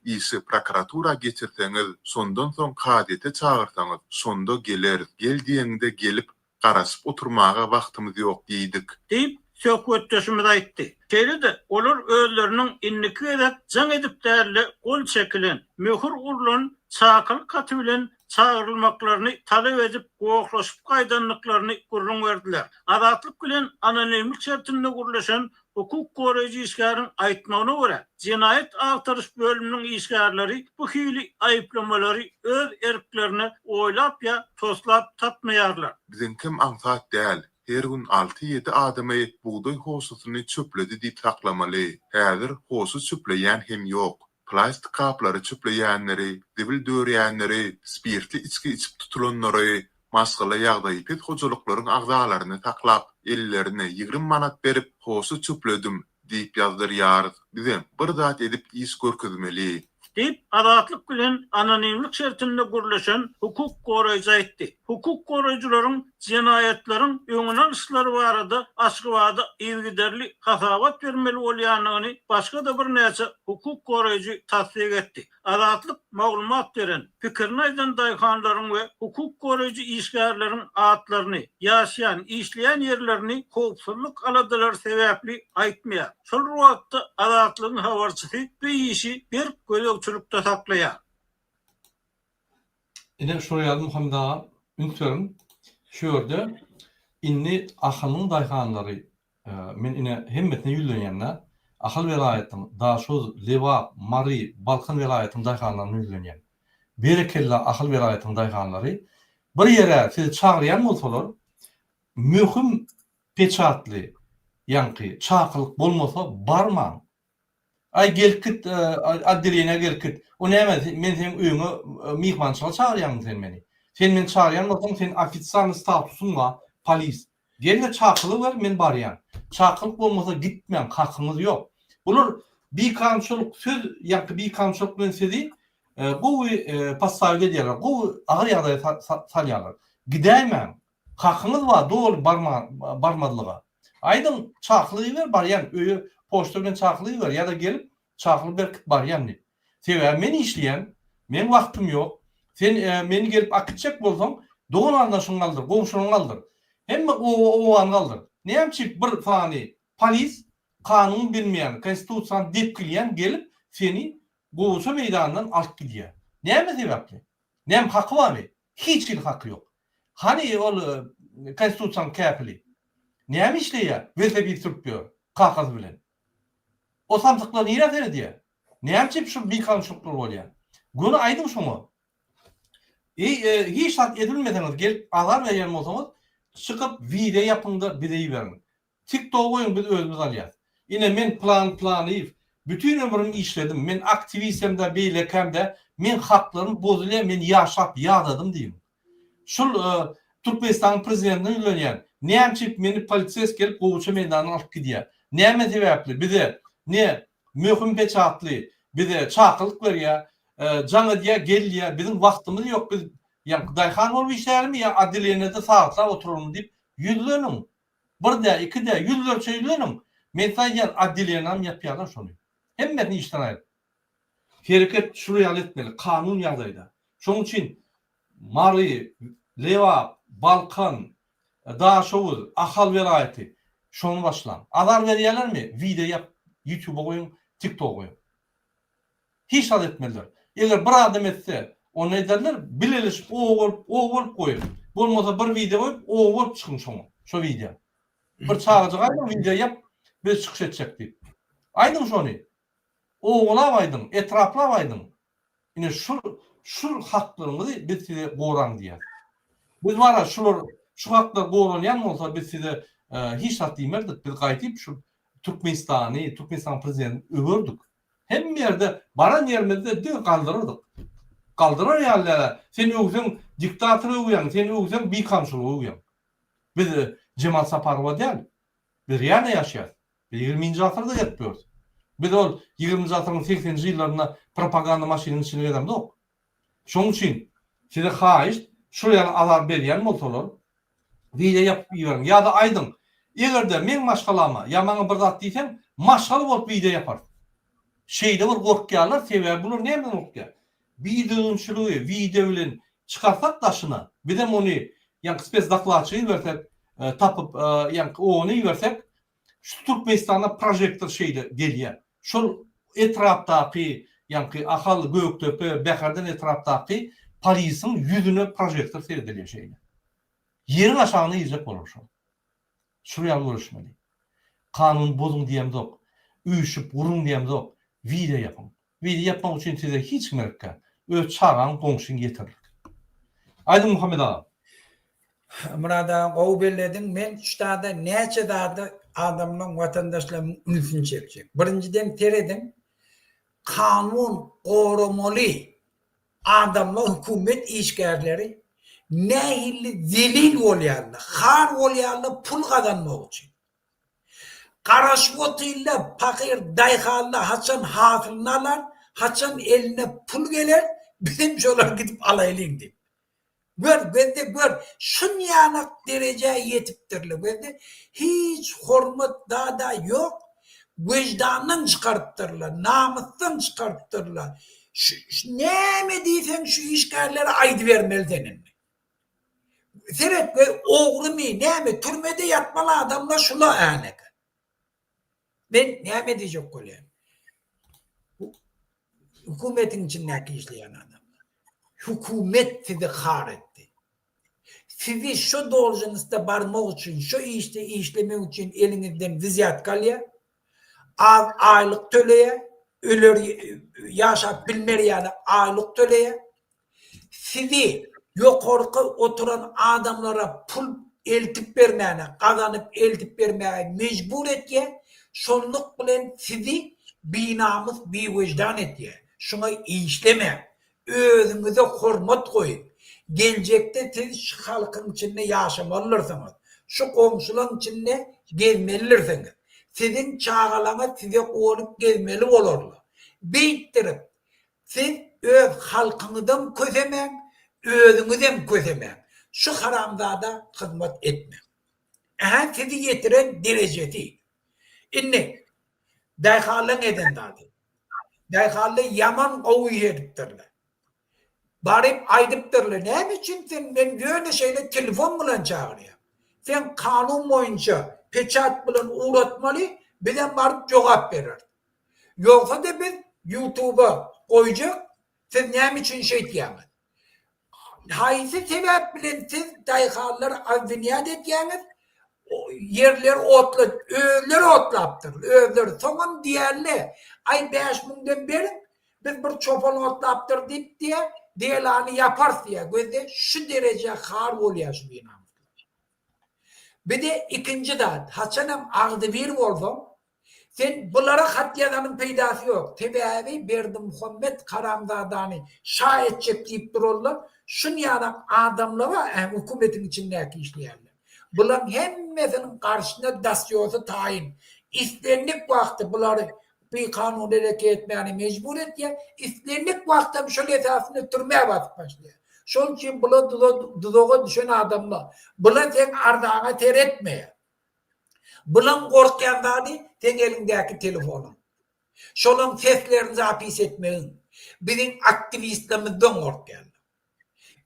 Işi prokuratura geçirseňiz, şondan soň kazyýete çagyrsaňyz, şonda geleris, gel diýeňde gelip, Garaşyp oturmaga wagtymyz ýok diýdik. Diýip, söhbetdeşimiz aýtdy. Şeýle-de, olar özleriniň indiki gezek jaň edip däl-de, gol çekilen, möhür urlan çakylyk haty bilen çagyrylmaklaryny talap edip, gohlaşyp gaýdandyklaryny gürrüň berdiler. Azatlyk bilen anonimlik şertinde gürleşen Hukuk goraýjy işgäriň aýtmagyna görä, jenaýat agtaryş bölüminiň işgärleri bu hili aýyplamalary öz erklerine oýlap ýa toslap tapmaýarlar. Biziňkem aňsat däl, her gün alty-ýedi adamy bugdaý hoşasyny çöpledi diýip saklamaly. Häzir hoşa çöpleýän hem ýok. Plastik gaplary çöpleýänleri, zibil dörýänleri, spirtli içgi içip tutulanlary, maşgala ýagdaýy pes hojalyklaryň agzalaryny saklap, ellerine 20 manat berip, hoşa çöpledim diýip ýazdyrýarys. Bizem bir zat edip iş görkezmeli. Diýip, Azatlyk bilen anonimlik şertinde gürleşen hukuk goraýjy aýtdy. Hukuk goraýjylaryň jenaýatlaryň öňüni alyşlary barada Aşgabada yzygiderli hasabat bermeli bolýandygyny başga-da birnäçe hukuk goraýjy tassyk etdi. Azatlyk maglumat beren, pikirini aýdan daýhanlaryň we hukuk goraýjy işgärleriň atlaryny, ýaşaýan, işleýän ýerlerini howpsuzlyk aladalary sebäpli aýtmaýar. Şol bir wagtda, Azatlygyň habarçysy bu işi berk gözegçilikde saklaýar. Ine şol ýaly Muhammet aga üns beriň şu ýerde indi Ahalyň daýhanlary men ine hemmesine ýüzlenýän-dä Ahal welaýatynyň Daşoguz Lebap Mary Balkan welaýatynyň daýhanlaryna ýüzlenýän berekella Ahal welaýatynyň daýhanlary bir ýere sizi çagyrýan bolsalar möhüm peçatly ýaňky çakylyk bolmasa barmaň Aý gelip git otdeleniýä gelip git. O näme men seň öýüňe myhmançylyga çagyrýaňmy sen meni? Sen meni çagyrýan bolsaň sen ofitsialnyý statusyň bar polis. Gel-de çakylyk ber men barýan. Çakylyk bolmasa gitmäň hakyňyz ýok. Bular bikanunçylyk söz ýaňky bikanunçylyk bilen sizi gowy postavit edýärler gowy agyr ýagdaýa salýarlar. Gidäýmäň. Hakyňyz bar doly barmazlyga. Aýdyň çakylyk iber barýan öýe poçta bilen çakylyk iber ýa-da gelip çakylyk berkit barýan diýip. Sebäbi men işleýän, meň wagtym ýok. Sen meni gelip akitjek bolsaň dogan garyndaşyňy galdyr, goňşularyňy galdyr. Hemme oba obany galdyr. Näme üçin bir sany polis kanun bilmeýän, konstitusiýany depgileýän gelip seni gowaça meýdanyndan alyp gidýär. Näme sebäpli? Näme haky barmy? Hiç hili haky ýok. Hany ol konstitusiýanyň käpili? Näme işleýär? Welosiped sürüp ýör kakasy bilen. O samsyklar nirä seredýär? Näme üçin şu bikanunçylyklar bolýar? Göni aýdyň şoňa. Eý, hiç zat edilmeseňiz, gelip azar berýän bolsaňyz, çykyp wideo ýapyňda bize iberiň. Tik togy goýuň biz özümiz alýas. Ine men Plan Planyýew bütin ömrüm işledim men aktiwistemdä beýlekämdä meň haklarym bozulýa men ýaşap ýadadym diýiň. Şul Türkmenistanyň prezidentine ýüzlenýän näme üçin meni poliseýski gelip gowaça meýdanyna alyp gidýä. Näme sebäpli bize ne möhüm peçatly bize çakylyk berýä jaň edýä gel diýýä biziň wagtymyz ýok biz ýa daýhan bolup işlälimi ýa otdeleniýede sagatlap oturalymy diýip ýüzleniň. Bir dä, iki dä, ýüzlerçe ýüzleniň. Men size aýdýan, otdelenam ýapýarlar şony. Hemmesini işden aýryp. Hereket şular ýaly etmeli, kanun ýagdaýda. Şonuň üçin Mary, Lebap, Balkan, Daşoguz, Ahal welaýaty şony başlaň. Azar berýärlermi? Wideo ýap, ýutuba goýuň, tiktoga goýuň. Hiç zat etmezler. Eger bir adam etse, onda ederler, bileleşip oba bolup, oba bolup goýuň. Bolmasa bir wideo goýup, oba bolup çykyň şoňa, şo wideo. Bir çagajyga aýdyň wideo ýap, biz çykyş etjek diýip. Aýdyň şony. Obalap aýdyň, etraplap aýdyň. Ine şu şu haklaryňyzy biz size goraň diýýäs. Biz bara şular şu haklar goralýan bolsa biz size hiç zat diýmezdik. Biz gaýdyp şu Türkmenistany, Türkmenistanyň prezidentini öwerdik. Hemme ýerde baran ýerimizde diňe galdyrardyk. Galdyrar ýaly däl-ä. Sen öwseň diktatory öwýäň, sen öwseň bikanunçylygy öwýäň. Biz Jemal Saparowa däl. Biz realno ýaşaýas. Biz ýigriminji asyrda gezip ýörüs. Biz ol ýigriminji asyryň segseninji ýyllarynda propaganda maşynyň içinde gezemzok. Şonuň üçin size haýyşt, şul ýaly azar berýän bolsalar, wideo ýapyp iberiň ýa-da aýdyň, eger-de meň maşgalama ýa maňa bir zat diýseň, maşgala bolup wideo ýaparys. Şeýle bir gorkýarlar, sebäbi bular nämeden gorkýar? Bidüzgünçiligi wideo bilen çykarsak daşyna, bizem ony ýaňky spesdokladçy ibersek, tapyp ýaňky ony ibersek, şu Türkmenistanda prožektor şeýle gelýär. Şol etrapdaky ýaňky Ahal, Gökdepe, Bäherden etrapdaky polisiň ýüzüne prožektor seredilýär şeýle. Ýeriň aşagyna girjek bolar şol. Şul ýaly göreşmeli. Kanuny bozuň diýemzok. Üýşüp guruň diýemzok. Wideo ýapyň. Wideo ýapmak üçin size hiç kim gerek däl. Öz çagaň, goňşyň ýeterlik. Aýdyň Muhammet aga. Myrat aga gowy bellediň. Men şu zada näçe zada adamlaň watandaşlarymyň ünsüni çekjek. Birinjiden serediň kanun goramaly adamlar hökümet işgärleri nähili zelil bolýarlar, har bolýarlar pul gazanmak üçin. Garaşyp otyrlar, pahyr daýhanlar haçan hasylyny alar, haçan eline pul geler, bizem şolary gidip alaýlyň diýip. Gör, gözde gör, şunýalak derejä ýetipdirler, gözde hiç hormat zada ýok, wyždandan çykarypdyrlar, namysdan çykarypdyrlar. Şu, näme diýseň şu işgärlere aýdybermeli sen indi. Seret we ogrymy näme türmede ýatmaly adamlar şula änek. Men näme diýjek bolýan? Hökümetiň içindäki işleýän adamlar. Hökümet sizi har etdi. Sizi şu dolžinostda barmak üçin, şu işde işlemek üçin eliňizden wzýatka alýar. Az aýlyk töleýär, öler ýaşap bilmer ýaly aýlyk töleýär. Sizi ýokarky oturan adamlara pul eltip bermäne, gazanyp eltip bermäge mejbur etýär, şonluk bilen sizi binamys, biwyždan etýär. Şuňa işlemäň. Özüňize hormat goýuň. Geljekde siz şu halkyň içinde ýaşamalydyrsyňyz. Şu goňşulaň içinde gezmelidirsiňiz. Siziň çagalaňyz size guwanyp gezmeli bolarlar. Beýtdirip, siz öz halkyňyzam kösemäň, özüňizem kösemäň. Şu haramzada hyzmat etmäň. Ähä sizi ýetiren derejesi. Indi, daýhanlaň eden zady. Daýhanlar ýaman gowy iş edipdirler. Baryp aýdypdyrlar, näme üçin sen men ýöne şeýle telefon bilen çagyrýaň. Sen kanun boýunça peçat bilen ugratmaly, bizem baryp jogap bereris. Ýogsa-da biz ýutuba goýjak, siz näme üçin şeýtýäňiz? Haýsy sebäp bilen siz daýhanlary obwinýat edýäňiz? Ýerleri otla, özleri otlapdyr, özleri. Soňam diýerler, aý 5000-den beriň, biz bir çopan otlapdyr diýip diýýär, delany ýaparys diýýär. Gözle şu derejä har bolýar şu binamyslar. Bir-de ikinji zat, haçanam agzybir bolsaň, Sen bulara hat ýazanyň peýdasy ýok. Sebäbi Berdimuhamet haramzadany şa etjek diýip duranlar şunýalak adamlar bar ä hökümetiň içindäki işleýänler. Bulaň hemmesiniň garşyna dosýosy taýyn. Islendik wagty bulary bikanun hereket etmäne mejbur etýär. Islendik wagtam şol esasynda türmä basyp başlaýar. Şol üçin bular duzaga düşen adamlar. Bular seň arzaňa seretmeýär. Bulaň gorkýan zady seň eliňdäki telefonyň. Şolaň seslerini zapis etmegiň. Biziň aktiwistlerimizden gorkýarlar.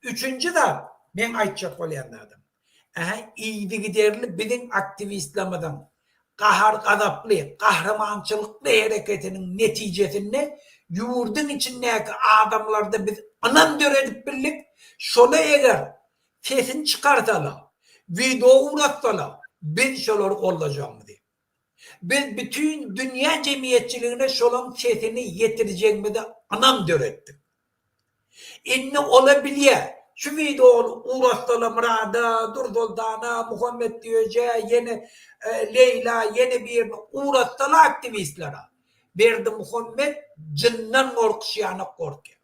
Üçünji zat, meň aýtjak bolýan zadym. Ähä, yzygiderli biziň aktiwistlerimiziň gahar-gazaply, gahrymançylykly hereketiniň netijesinde ýurduň içindäki adamlarda biz ynam döredip bildik. Şola eger sesini çykarsalar, wideo ugratsalar. Biz şolary goldajagymyzy. Biz bütin dünýä jemgyýetçiligine şolaň sesini ýetirjegimize ynam döretdik. Indi ola bilýä, şu wideony ugratsalar Myrada, Dursoltana, Muhammet Düýejä, ýene Leýla, ýene birine ugratsalar aktiwistlere, Berdimuhammet jyndan gorkuşy ýanak gorkýar.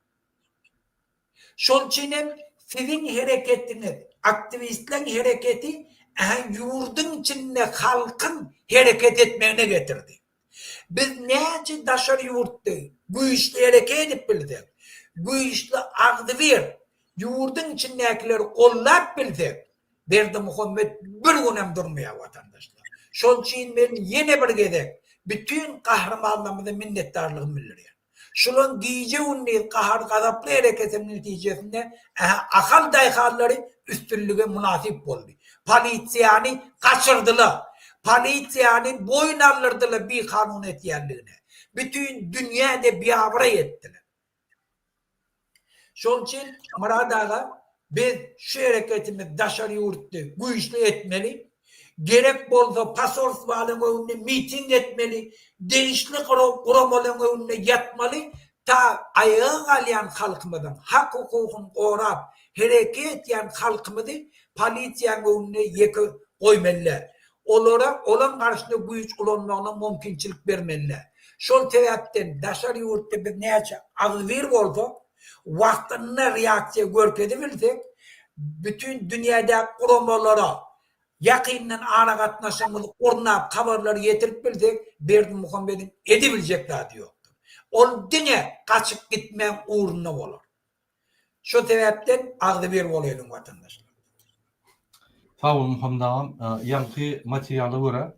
Şol üçin hem siziň hereketiňiz, aktiwistleň hereketi ähä ýurduň içinde halkyň hereket etmegine getirdi. Biz näçe daşary ýurtda güýçli hereket edip bilsek, güýçli agzybir ýurduň içindäkileri gollap bilsek, Berdimuhamet bir günem durmaýar watandaşlar. Şol üçin men ýene bir gezek bütin gahrymanlarymyza minnetdarlygymy bildirýän. Şulaň gije-gündiz gahar-gazaply hereketiniň netijesinde ähä Ahal daýhanlary üstünlige mynasyp boldy. Polisiýany gaçyrdylar. Polisiýany boýun aldyrdylar bikanun etýänligine. Bütin dünýä-de biabraý etdiler. Şonuň üçin Myrat aga biz şu hereketimizi daşary ýurtda güýçli etmeli. Gerek bolsa posolstwalaryň öňünde miting etmeli, degişli guramalaryň öňünde ýatmaly, ta aýaga galýan halkymyzyň hak-hukugyny gorap hereket etýän halkymyzy polisiýanyň öňünde ýeke goýmaly däl. Olara olaň garşyna güýç ulanmagyna mumkinçilik bermeli däl. Şol sebäpden daşary ýurtda biz näçe agzybir bolsak, wagtynda reaksiýa görkezibilsek, bütin dünýädäki guramalara ýakyndan aragatnaşygymyzy gurnap, habarlary ýetirip bilsek, Berdimuhamediň edebiljek zady ýokdur. Ol diňe gaçyp gitmäň ugrunda bolar. Şo sebäpden agzybir bolaýlyň watandaşlar. Sag bol Muhammet agam. Ýaňky materiala görä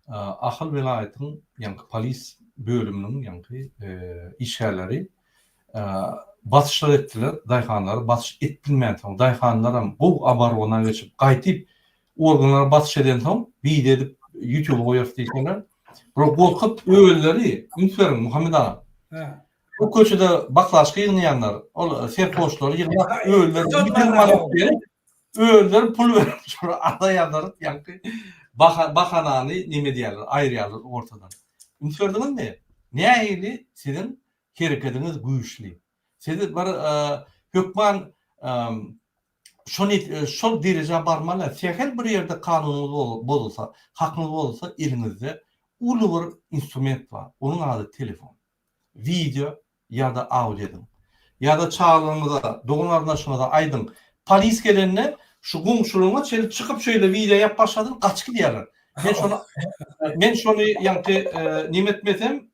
Ahal welaýatyň ýaňky polis bölüminiň ýaňky işgärleri basyşlar etdiler daýhanlara basyş etdilmänsoň daýhanlaram gowy oborona geçip gaýtyp organlara basyş edensoň wideo edip ýutuba goýarys diýseler bular gorkup özleri üns beriň Muhammet agam Bu köçede baklaşka ýygnaýanlar, ol serhoşlary ýygnap, özleri ýüz manat berip, özleri pul berip, şolara arza ýazdyryp, ýaňky bahanany neme edýärler, aýyrýarlar ortadan. Üns berdiňizmi? Nähili siziň herekediňiz güýçli. Siz bir hökman şony şol derejä barmaly. Sähel bir ýerde kanunyňyz bozulsa, hakyňyz bozulsa, eliňizde uly bir instrument bar. Onuň ady telefon. Wideo ýa-da audio ediň. Ýa-da çagalaryňyza, dogan-garyndaşyňyza aýdyň. Polis gelende şu goňşularyňa çenli çykyp şeýle wideo ýapyp başladyň, gaçyp gidýärler. Men şony men şony ýaňky neme etmesem,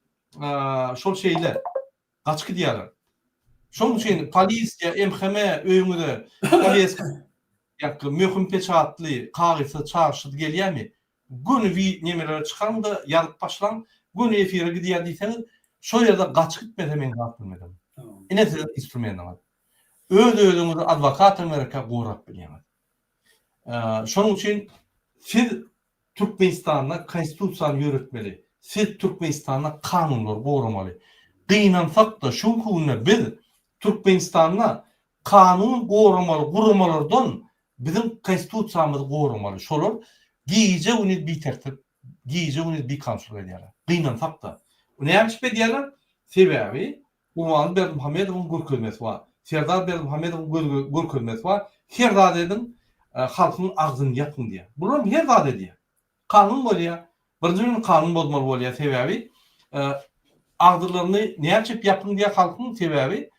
şol şeýle gaçyp gidýärler. Şonuň üçin polisiýa, MHM öýüňize poweska ýaňky möhüm peçatly kagyzsyz çagyryşsyz gelýärmi? Göni wi nemelere çykaryňda ýazyp başlaň, göni efire gidýär diýseňiz, şo ýerde gaçyp gitmese men zat bilmedim. Ine siziň instrumentiňiz. Öz özüňizi adwokatam gerekkä gorap bilýäňiz. Şonuň üçin siz Türkmenistanda konstitusiýany ýöretmeli. Siz Türkmenistanda kanunlary goramaly. Gynansak-da şu günki günde biz Türkmenistanda kanun goramaly guramalardan Biziň konstitusiýamyzy goramaly. Şolar gije-gündiz bitertip, gije-gündiz bikanunçylyk edýärler. Gynansak-da. Näme üçin edýärler? Sebäbi Gurbanguly Berdimuhamedowyň görkezmesi bar. Serdar Berdimuhamedowyň görkezmesi bar. Her zat ediň, halkyň agzyny ýapyň diýýär. Bularam her zat edýär. Kanun bozýar. Birinji bilen kanun bozmaly bolýar. Sebäbi agzylaryny näme üçin ýapyň diýýär halkyň? Sebäbi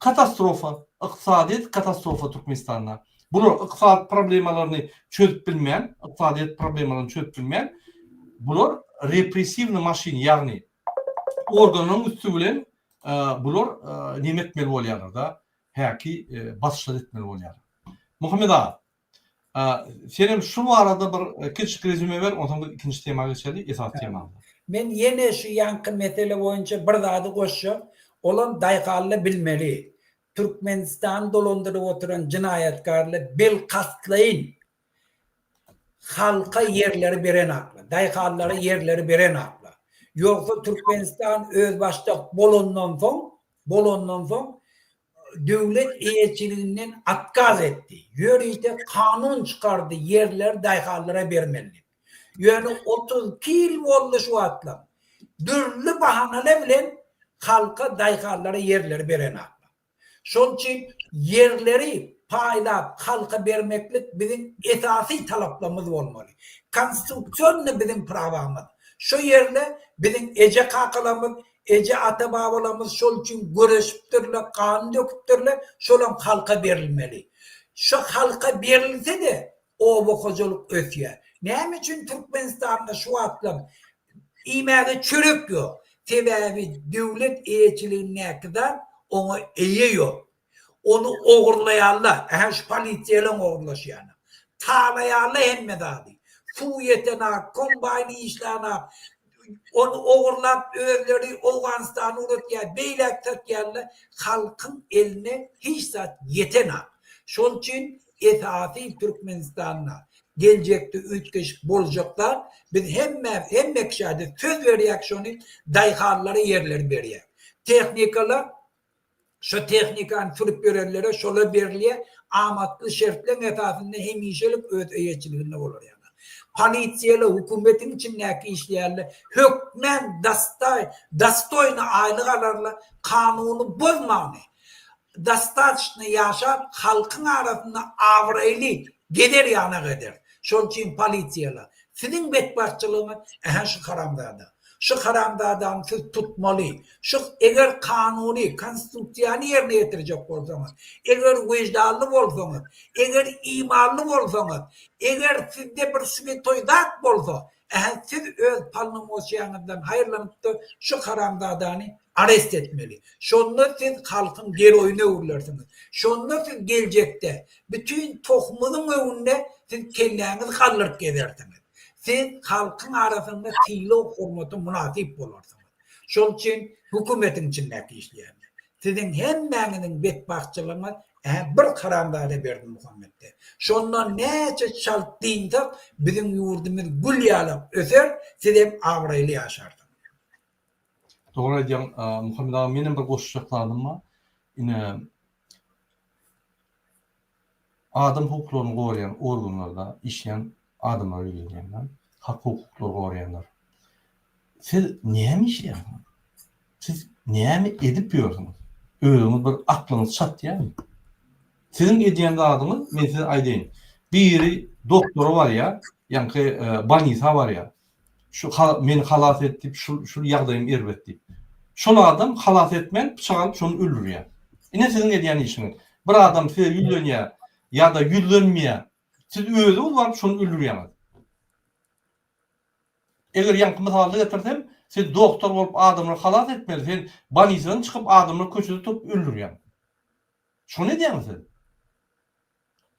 Katastrofa, ykdysadyýet katastrofa Türkmenistanda. Bular ykdysady problemalaryny çözüp bilmän, ykdysadyýet problemalaryny çözüp bilmän, bular repressiwny maşyn, ýagny organlaryň üsti bilen bular neme etmeli bolýarlar-da, häki basyşlar etmeli bolýarlar. Muhammet aga, Senem şu barada bir kiçijik rezüme ber, onsoň biz ikinji tema geçeli, esasy temamyza. Men ýene şu ýaňky mesele boýunça bir zady goşjak, olam daýhanlar bilmeli, Türkmenistany dolandyryp oturan jenaýatkarlar bilkastlaýyn halka ýerleri berenaklar, daýhanlara ýerleri berenaklar. Ýogsa Türkmenistan özbaşdak bolandan soň, bolandan soň. döwlet eýeçiliginden otkaz etdi. Ýörite kanun çykardy ýerleri daýhanlara bermeli diýip. Ýöne 32 ýyl boldy şu wagtlam. Dürli bahanalar bilen halka daýhanlara ýerleri berenaklar. Şol üçin ýerleri paýlap halka bermeklik biziň esasy talaplarymyz bolmaly. Konstitusionny biziň prawamyz. Şo ýerle biziň eje-kakalarymyz, eje-ata-babalarymyz şol üçin göreşipdirler, gan döküpdirler, şolam halka berilmeli. Şo halka berilse-de Oba hojalyk ösýär. Näme üçin Türkmenistanda şu wagtlam iýmäge çörek ýok? Sebäbi döwlet eýeçiligindäki zat oňa eýe ýok. Ony ogurlaýarlar. Ähä şu polisiýalaň ogurlaşýany. Talaýarlar hemme zady. Suw ýetenak, kombaýn işlänak, Ony ogurlap özleri Owganystana ugratýar, beýläk satýarlar, halkyň eline hiç zat ýetenak. Şol üçin esasy Türkmenistanda geljekde üýtgeşik boljak zat, biz hemme hemme kişäde söz berýäk şony daýhanlara ýerleri berýäk. Tehnikalar Şo tehnikany sürüp ýörenlere şola berilýär, amatly şertleň esasynda hemişelik öz eýeçiliginde bolar ýaly. Polisiýalar, hökümetiň içindäki işleýänler hökmän dostaý, dostoýny aýlyk alarlar, kanuny bozmany, dostaçny ýaşap, halkyň arasynda abraýly gezer ýanak eder. Şol üçin polisiýalar, siziň betbagtçylygyňyz ähä şu haramzada. Şu haramzadany siz tutmaly. Şu eger kanuny, konstitusiýany ýerine ýetirjek bolsaňyz, eger wyždanly bolsaňyz, eger imanly bolsaňyz, eger sizde bir swetoý zat bolsa, ähä siz öz polnomoçiýaňyzdan haýyrlanypda şu haramzadany arest etmeli. Şonda siz halkyň geroýyna öwrülersiňiz. Şonda siz geljekde bütin tohumyzyň öňünde siz kelläňizi galdyryp gezersiňiz. Siz halkyň arasynda sylag-hormata mynasyp bolarsyňyz. Şol üçin hökümetiň içindäki işleýänler. Siziň hemmäňiziň betbagtçylygyňyz ä bir haramzada Berdimuhametde. Şondan näçe çalt dynsak biziň ýurdumyz gül ýalak öser, sizem abraýly ýaşarsyňyz. Dogry aýdýaň Muhammet aga menem bir goşjak zadym bar. Ine Adam hukuklaryny goraýan organlarda işleýän adamlara ýüzlenýän-de, hak-hukuklary goraýanlar. Siz näme işleýärsiňiz? Siz näme edip ýörsüňiz? Özüňiz bir aklyňyz çatýarmy? Siziň edýän zadyňyz, men size aýdaýyn. Biri doktora barýar, ýaňky bolnisa barýar. Şu meni halas et diýip, şu şu ýagdaýym erbet diýip. Şol adam halas etmän pyçak alyp şony öldürýär. Ine siziň edýän işiňiz. Bir adam size ýüzlenýär ýa-da ýüzlenmeýär. Siz özüňiz baryp şony öldürýäňiz. Eger ýaňky mysaly getirsem, siz doktor bolup adamlary halas etmeli, sen bolnisadan çykyp adamlary köçede tutup öldürýäň. Şony edýäňiz siz.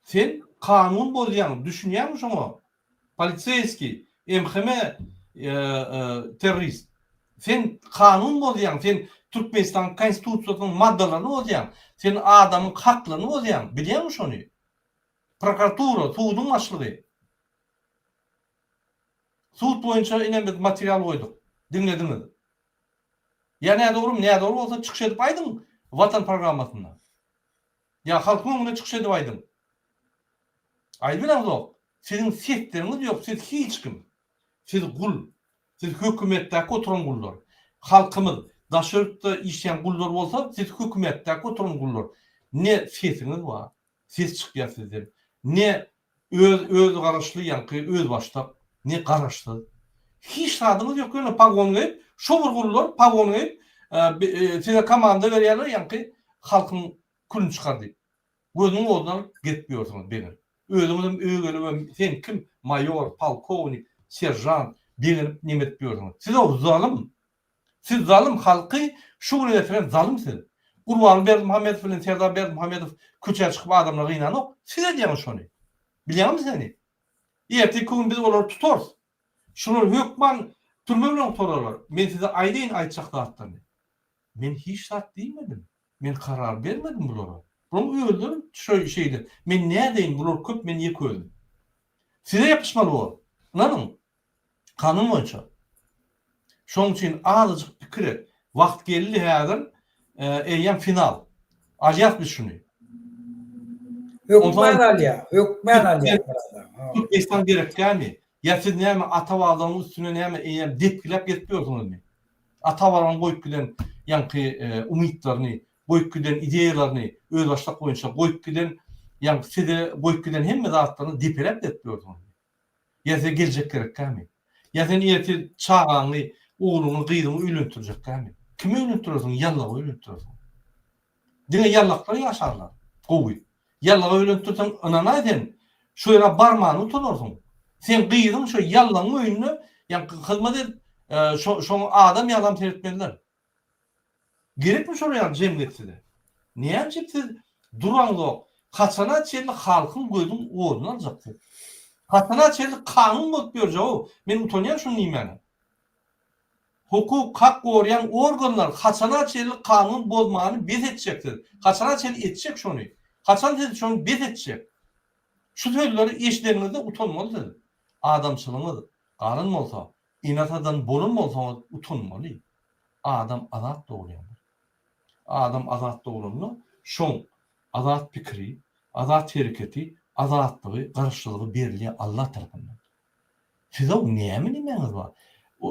Sen kanun bozýaň, düşünýäňmi şoňa? Poliseýskiý, MHM terrorist. Sen kanun bozýaň, sen Türkmenistanyň konstitusiýasynyň maddalaryny bozýaň, sen adamyň haklaryny bozýaň, bilýäňmi şony? Prokuratura, suduň başlygy. Sud boýunça ine biz material goýduk. Diňlediňiz. Ýa nädogrymy, nädogry bolsa çykyş edip aýdyň Watan programmasynda. Ýa halkyň öňünde çykyş edip aýdyň. Aýdybileňzok. Siziň sesleriňiz ýok, siz hiç kim. Siz gul. Siz hökümetdäki oturan gullar. Halkymyz daşary ýurtda işleýän gullar bolsa, siz hökümetdäki oturan gullar. Ne sesiňiz bar, ses çykýar sizden. Ne öz öz garaşly ýaňky özbaşdak, ne garaşsyz. Hiç zadyňyz ýok ýöne pagon geýip, şo bir gullar pagon geýip size komanda berýärler ýaňky halkyň külüni çykar diýip. Gözüniň oduna alyp gezip ýörsüňiz begenip. Özüňizem öýe gelibem sen kim maýor, polkownik, seržant begenip neme edip ýörsüňiz. Siz-ow zalym. Siz zalym halky şu güne getiren zalym siz. Gurbanguly Berdimuhamedow bilen Serdar Berdimuhamedow köçä çykyp adamlary gynanok. Siz edýäňiz şony. Bilýäňizmi seni? Erteki gün biz olary tutarys. Şular hökman türme bilen gutararlar. Men size aýdaýyn aýtjak zatlaryny. Men hiç zat diýmedim. Men karar bermedim bulara. Bularyň özleri şöý şeýle. Men nädeýin bular köp men ýeke özüm. Size ýapyşmaly bor. Ynanyň. Kanun boýunça. Şonuň üçin azajyk pikir et. Wagt geldi häzir eýýäm final. Alýas biz şuny. Hökman alýar, hökman alýar. Türkmenistan gerek dälmi? Ýa siz näme ata-babalaryň üstüne näme eýýäm depgiläp gezip ýörsüňizmi? Ata-babalaryň goýup giden ýaňky umytlaryny, goýup giden ideýalaryny özbaşdak boýunça goýup giden ýaňky size goýup giden hemme zatlaryny depeläp gezip ýörsüňizmi? Ýa size geljek gerekkämi? Ýa sen ertir çagaňy, ogluňy, gyzyňy öýlendirjekkämi? Kimi öýlendirersiň? Ýallagy öýlendirersiň. Diňe ýallaklar ýaşarlar. Gowy. Ýallagy öýlendirseň, ynanaý sen, şo ýere barmana utanarsyň. Seň gyzyň şo ýallagyň öýünde ýaňky hyzmat edip, şoňa adam ýalam seretmezler. Gerekmi şol ýaly jemgyýet size? Näme üçin siz duraňzok? Haçana çenli halkyň gözüň oduny aljak siz? Haçana çenli kanun bozup ýörjek-ow? Men utanýan şuny diýmäne. Hukuk, hak goraýan organlar haçana çenli kanun bozmany bes etjek siz? Haçana çenli etjek şony? Haçan siz şony bes etjek? Şu sözleri eşideniňizde utanmaly siz. Adamçylygyňyz galan bolsa, Ene-atadan bolan bolsaňyz utanmaly. Adam azat dogulýandyr. Adam azat dogulanda şoň azat pikiri, azat hereketi, azatlygy, garaşsyzlygy berilýär Allah tarapyndan. Sizow näme nemäňiz bar?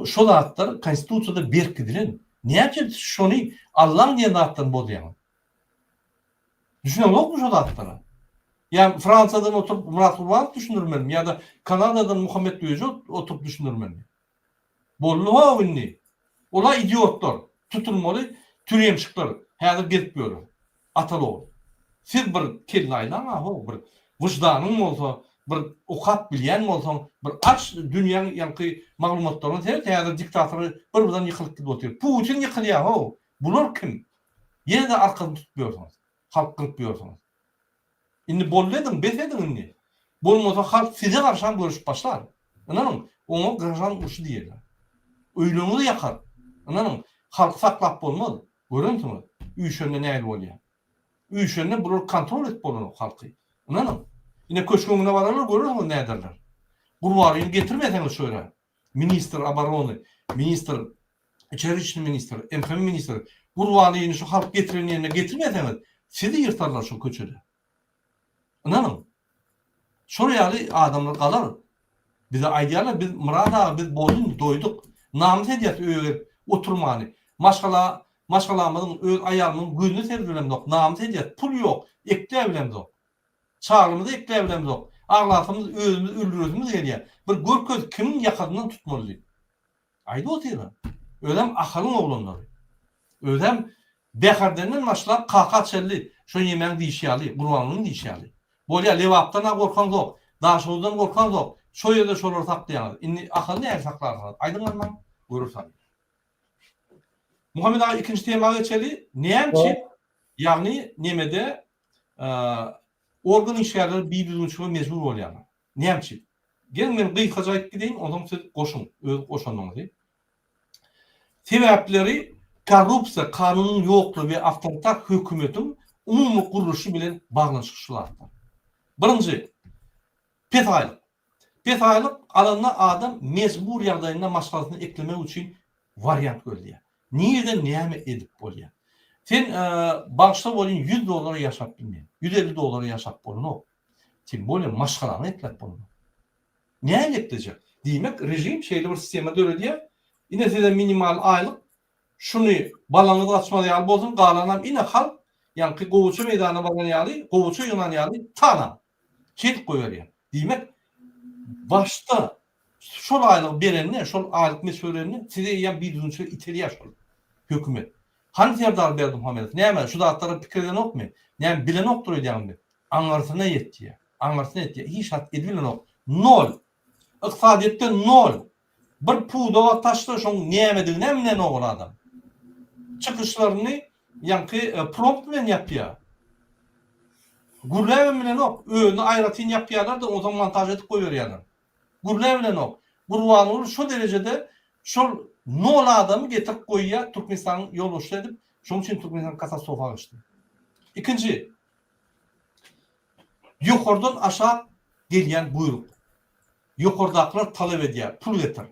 Şo zatlar konstitusiýada berkidilen. Näme üçin siz şony Allaň diýen zatlaryny bozýaňyz? Düşüneňokmy şo zatlara? Ýa Fransiýadan oturyp Myrat Gurbanow düşündirmelimi ýa-da Kanadadan Muhammet Düýeji oturyp düşündirmelimi? Boldy how indi. Ola idiotlar, tutulmaly türemşikler häzir gezip ýörler. Ataly ogul. Siz bir kelle aýlaň a how bir wyždanyň bolsa, bir okap bilýän bolsaň, bir aç dünýäň ýaňky maglumatlaryna seret häzir diktator bir birden ýykylyp gidip otyr. Putin ýykylýar how. Bular kim? Ýene-de arkasyny tutup ýörsüňiz. Halk gyryp ýörsüňiz. Indi boldy ediň, bes ediň indi. Bolmasa halk size garşam göreşip başlar. Ynanyň, oňa graždan urşy diýerler. Öýleriňizi ýakar. Ynanyň, halky saklap bolmaz. Görensiňiz, üýşende nähili bolýar. Üýşende bular kontrol edip bolanok halky. Ynanyň. Ine köşgüň öňüne bararlar, görersiňiz näderler. Gurbalyny getirmeseňiz şu ýere, ministr oborony, ministr içeri işler ministri, MHM ministri Gurbanlyny şu halk getiren ýerine getirmeseňiz, sizi ýyrtarlar şo köçede. Ynanyň. Şol ýaly adamlar galar. Bize aýdýarlar, biz Myrat aga biz boldy indi doýduk. Namys edýäs öýe gelip oturmany. Maşgala maşgalamyzyň, öz aýalymyzyň gözüne seredibilemzok, namys edýäs, pul ýok, ekläbilemzok. Çaglymyzy ekläbilemzok. Aglasymyz özümizi öldüresimiz gelýär. Bir görkez kimiň ýakasyndan tutmaly diýip. Aýdyp otyrlar. Özem Ahalyň oglanlary. Özem Bäherdenden başlap Kaka çenli şo ýemäň diýşi ýaly, Gurbangulyň diýşi ýaly. Bolýa Lebapdan-a gorkaňzok, Daşoguzdan gorkaňzok, şo ýerde şolary saklaýaňyz. Indi Ahaly nähili saklarsyňyz? Aýdyň hany maňa, göreris hany. Muhammet aga ikinji tema geçeli. Näme üçin ýagny nemede organ işgärleri bidüzgünçilige mejbur bolýarlar? Näme üçin? Geliň men gysgaça aýdyp gideýin, onsoň siz goşuň, öz goşandyňyzy. Sebäpleri korrupsiýa, kanunyň ýoklugy we awtoritar hökümetiň umumy gurluşy bilen baglanyşykly şu zatlar. Birinji, pes aýlyk. Pes aýlyk alanda adam mejbur ýagdaýynda maşgalasyny eklemek üçin wariant gözleýär. Nireden näme edip bolýar? Sen bagyşla welin 100 dollara ýaşap bilmeýäň. 150 dollara ýaşap bolanok. Tim bolýa maşgalaňy ekläp bolanok. Näme eklejek? Diýmek režim şeýle bir sistema döredýär. Ine size minimal aýlyk şuny balaňyz gaçmaz ýaly bolsun galanam ine halk ýaňky gowaça meýdanyna baran ýaly gowaça ýygnan ýaly talaň. Şeýdip goýberýär. Diýmek başda şol aýlygy berende şol aýlyk möçberinde size eýýäm bidüzgünçilige itelýär şol hökümet. Hany Serdar Berdimuhamedow näme şu zatlara pikir edenokmy? Näme bilenokdyr öýdýäňizmi? Aňyrsyna ýetýär. Aňyrsyna ýetýär. Hiç zat edibilenok. Nol. Ykdysadyýetde nol. Bir pudaga taşla şoň nämediginem bilenok ol adam. Çykyşlaryny ýaňky prompt bilen ýapýar. Gürläbem bilenok. Özüni aýratyn ýapýarlar-da, onsoň montaž edip goýberýärler. Gürläbilenok. Gurbanguly şo derejede şol nol adamy getirip goýýar Türkmenistanyň ýolbaşçysy edip, şonuň üçin Türkmenistan katastrofa geçdi. Ikinji, ýokardan aşak gelýän buýruk. Ýokardakylar talap edýär, pul getir.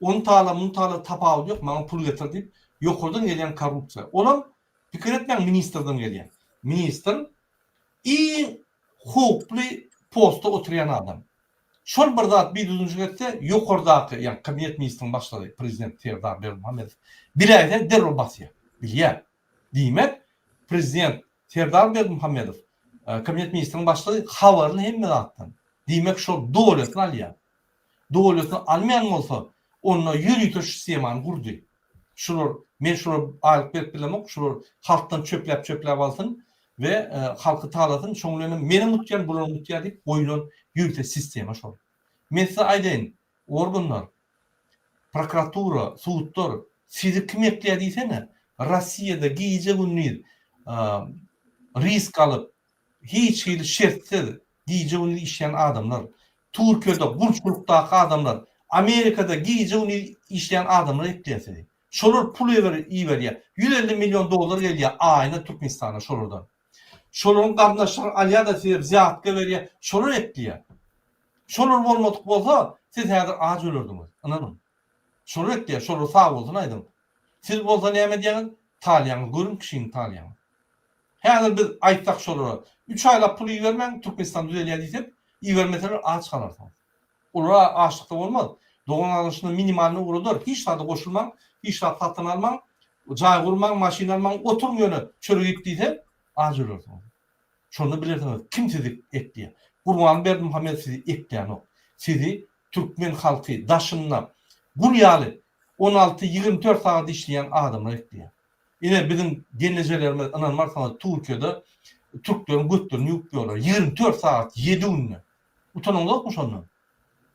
Ony tala, muny tala tapawudy ýok, maňa pul getir diýip, ýokardan gelýän korrupsiýa. Olam pikir etmäň ministrden gelýär. ministr iň howply postda oturýan adam. Şol bir zat bidüzgünçilik etse, ýokardaky, ýagny kabinet ministriniň başlygy prezident Serdar Berdimuhamedow biläýse derrew basýar. Bilýär. Diýmek, prezident Serdar Berdimuhamedow, kabinet ministriniň başlygy habarly hemme zatdan. Diýmek, şol dolesini alýar. Dolesini almaýan bolsa, onda ýörite şu sistemany gurdy. Şular, men şulara aýlyk berip bilemok, şular halkdan çöpläp-çöpläp alsyn we halky talasyn, şoň bilenem menem utýan, bularam utýar diýip goýlan ýörite sistema şol. Men size aýdaýyn, organlar, prokuratura, sudlar sizi kim ekleýär diýsene, Rossiýada gije-gündiz risk alyp, hiç hili şertsiz gije-gündiz işleýän adamlar, Türkiýede gulçulykdaky adamlar, Amerikada gije-gündiz işleýän adamlar ekleýär sizi. Şolar pul iberýär. 150 million dollar gelýär aýyna Türkmenistana şolardan. Şolaryň garyndaşlary alýar-da size wzýatka berýär, şolar ekleýär. Şolar bolmadyk bolsa, siz häzir aç ölerdiňiz, ynanyň. Şolar ekleýär, şolara sag bolsun aýdyň. Siz bolsa näme edýäňiz? Talýaňyz, görüm kişini talýaňyz. Häzir biz aýtsak şolara, üç aýlap pul ibermäň, Türkmenistan düzelýär diýsek, ibermeseler aç galarsyňyz. Olara açlykda bolmaz. Dogan-garyndaşyna minimalny ugradar, hiç zada goşulmaň, hiç zat satyn almaň, jaý gurmaň, maşyn almaň, oturyň ýöne çörek iýip diýse, aç ölersiňiz. Şonda bilersiňiz kim sizi ekleýär. Gurbanguly Berdimuhamedow sizi eklänok. Sizi türkmen halky daşynda gul ýaly on alty, 24 sagat işleýän adamlar ekleýär. Ine biziň gelnejelerimiz ynanmarsyňyz Türkiýede türkleriň götlerini ýuwup ýörler. 24 sagat 7 günde. Utanyňyzokmy şondan?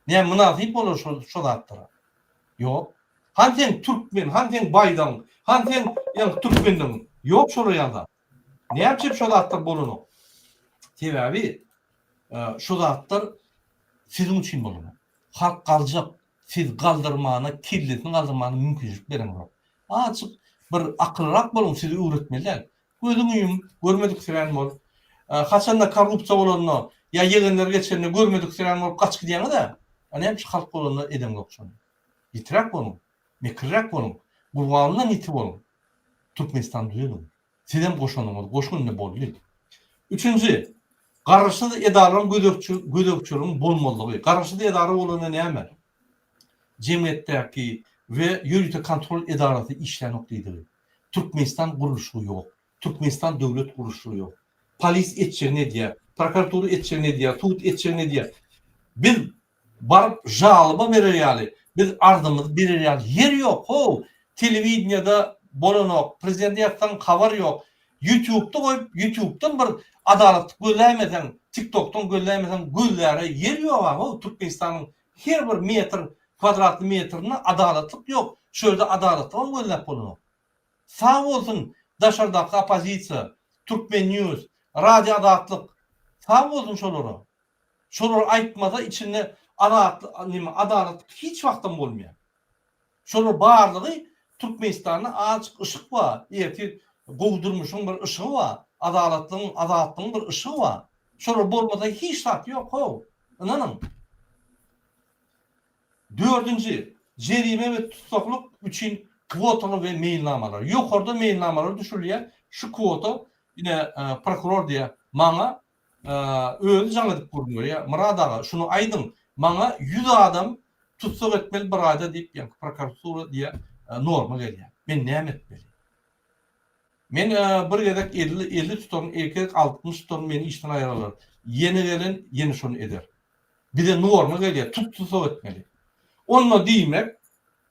Näme mynasyp bolar şo şo zatlara? Ýok. Han sen türkmen, han sen baýdagyň, han sen ýaňky türkmenligiň. Ýok şolar ýaly zat. Näme üçin şo zatlar bolanok? Sebäbi şo zatlar siziň üçin bolanok. Halk galjak, siz galdyrmana, kellesini galdyrmana mümkinçilik bereňzok. Azajyk bir akyllyrak boluň, sizi öwretmeli däl. Gözüňi ýum, görmediksirän bol. Haçanda korrupsiýa bolanda ýa ýegenler geçende görmediksirän bolup gaçyp gidýäňiz-ä. A näme üçin halk bolanda edeňzok şony? Ýitiräk boluň, mekirräk boluň, Gurbandan ýiti boluň. Türkmenistan düzeliň. Sizem goşanyňyzy goşuň indi boldy. Üçünji, garaşsyz edaralaryň gözegçiligiň bolmazlygy. Garaşsyz edara bolanda näme? Jemgyýetdäki we ýörite kontrol edarasy işlänok diýdigi. Türkmenistan gurluşygy ýok. Türkmenistan döwlet gurluşygy ýok. Polis etjegini edýär, prokuratura etjegini edýär, sud etjegini edýär. Biz baryp žalba berer ýaly, biz arzymyzy berer ýaly ýer ýok how, telewideniýada bolanok, prezidente ýazsaň habar ýok, ýutubda goýup ýutubdan bir adalatlyk gözläýmeseň, tiktokdan gözläýmeseň gözläre ýer ýoga how, Türkmenistanyň her bir metr kwadratly metrinde adalatlyk ýok, şu ýerde adalatlygam gözläp bolanok. Sag bolsun daşardaky oppozisiýa, Türkmen news, Radio Azatlyk, sag bolsun şolara. Şolar aýtmasa içinde azatlyk neme adalatlyk hiç wagtam bolmaýar. Şolar barlygy Türkmenistanda azajyk yşyk bar, ertir gowy durmuşyň bir yşygy bar, adalatlygyň, azatlygyň bir yşygy bar. Şolar bolmasa hiç zat ýok how, ynanyň. Dördünji, jerime we tussaglyk üçin kwotalar we meýilnamalar. Ýokarda meýilnamalar düşürilýär, şu kwota ine prokuror diýýär, maňa Özi jaň edip gürrüň berýär, Myrat aga, şuny aýdyň, maňa 100 adam tussag etmeli bir aýda diýip, ýaňky prokuratura diýýär, norma gelýär. Men näme etmeli? Men bir gezek 50, 50 tutaryn, iki gezek 60 tutaryn, meni işden aýyrarlar. Ýene gelen, ýene şony eder. Bize norma gelýär, tut tussag etmeli. Onda diýmek,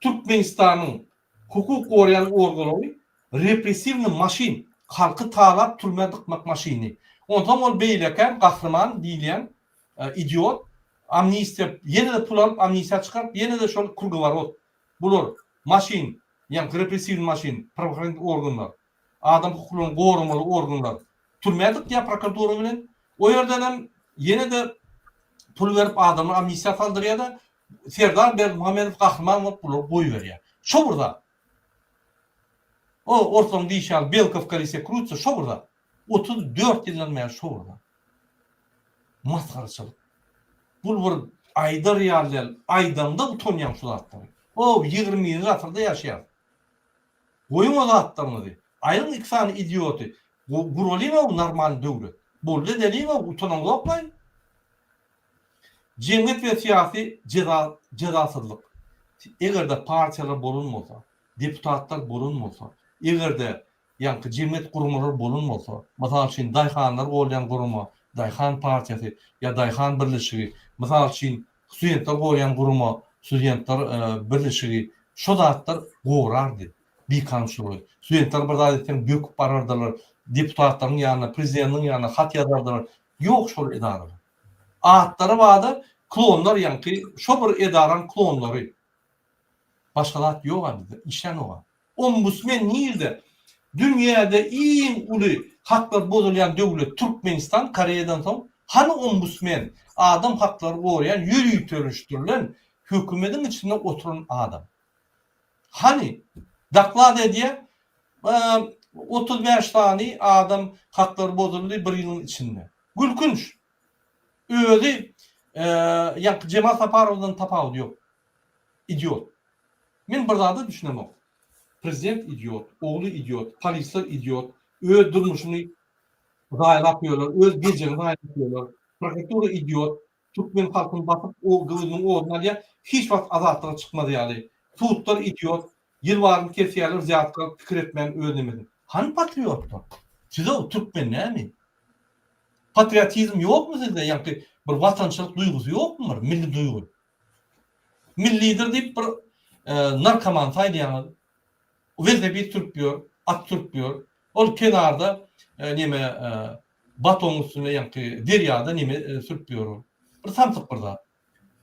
Türkmenistanyň Hukuk goraýan organlary repressiwnyý maşyn, halky talap türmä dykmak maşyny. Onsoň ol beýlekäm gahryman diýilýän idiot amnistiýa ýene-de pul alyp amnistiýa çykaryp ýene-de şol krugoworot. Bular maşyn, ýaňky repressiwnyý maşyn, prawohranitelnyý organlar, adam hukuklaryny goramaly organlar türmä dykýar prokuratura bilen. O ýerdenem ýene-de pul berip adamlar amnistiýa saldyrýar-da Serdar Berdimuhamedow gahryman bolup bulary goýberýär. Şo bir zat. O orslaryň diýşi ýaly belka w kolese krutsa şo bir zat. 34 ýyldan bäri şo bir zat. Masgaraçylyk. Bul bir aýdar ýaly däl. Aýdaňda utanýaň şu zatlary. O 21-nji asyrda ýaşaýarys. Goýuň o zatlaryňyzy. Aýryň iki sany idioty. Guralyň-ow normalny döwlet. Boldy edeliň-ow, utanaňzokmaý? Jemgyýet we syýasy jeza jezasyzlyk. Eger-de partiýalar bolan bolsa, deputatlar bolan bolsa, eger-de ýaňky jemgyýet guramalary bolan bolsa, mysal üçin, daýhanlar golýan gurama, daýhan partiýasy ýa daýhan birleşigi, mysal üçin, studentler golýan gurama, studentler birleşigi, şo zatlar gorardy bikanunçylygy. Studentler bir zat etseň böküp barardylar, deputatlaryň ýanyna, prezidentiň ýanyna hat ýazardylar. Ýok şol edaralar. Atlary barda klonlar ýaňky şo bir edaraň klonlary. Başga zat ýoga bizde, işlänoga. Ombudsmen nirde? Dünýäde iň uly haklar bozulýan döwlet Türkmenistan, Koreýadan soň. Hany ombudsmen? Adam haklary goraýan ýöriteleşdirilen hökümediň içinde oturan adam. Hany? Doklad edýär, 35 sany adam haklary bozuldy bir ýylyň içinde. Gülkünç. Özi ýaňky Jemal Saparowdan tapawudy ýok. Idiot. Men bir zada düşünemok. Prezident idiot, ogly idiot, polisler idiot, öz durmuşyny zaýalap ýörler, öz geljegini zaýalap ýörler. Prokuratura idiot, türkmen halkyny basyp, o gözüniň oduny alýar, hiç wagt azatlyga çykmaz ýaly. Sudlar idiot, ýyl baryny kesýärler, wzýatka alyp pikir etmän öz nemesini. Hany patriotlar? Siz-ow türkmen nämi? Patriotizm ýokmy sizde, ýaňky bir watançylyk duýgusy ýokmy bir, milli duýgy? Milli lider diýip bir narkomany saýlaýaňyz. Welosiped sürüp ýör, at sürüp ýör. Ol kenarda neme batonyň üstünde ýaňky derýada neme sürüp ýör ol. Bir samsyk bir zat.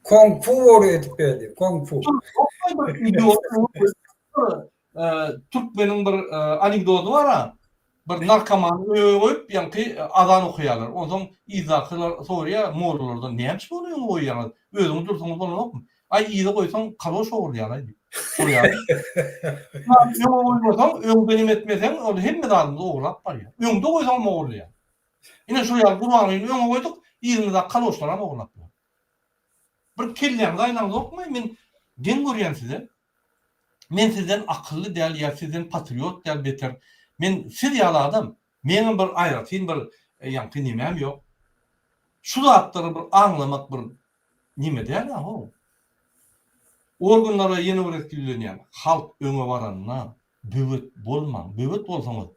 Kong fu bor edip berdi, kong fu. Türkmeniň bir anekdody bar-a. Bir narkomany öýe goýup, ýaňky azan okaýarlar. Onsoň yzdakylar soraýar mollalardan, näme üçin ony öňe goýýaňyz? Özüňiz dursaňyz bolanokmy? Aý, yza goýsaň, kaloş ogurlaýar-aý diýip. Soraýar. Öňe goýmasaň, öňde neme etmeseň, ol hemme zadymyzy ogurlap barýar. Öňde goýsaňam ogurlaýar. Ine şol ýaly Gurbangulyny öňe goýduk, yzymyzdaky kaloşlaram ogurlap ýör. Bir kelläňizi aýlaňzokmy? Men geň görýän size. Men sizden akylly däl ýa sizden patriot däl beter. Men siz ýaly adam. Meňem bir aýratyn bir ýaňky nemäm ýok. Şu zatlary bir aňlamak bir neme däl-ä how. Organlara ýene bir gezek ýüzlenýän. Halk öňe baranda böwet bolmaň. Böwet bolsaňyz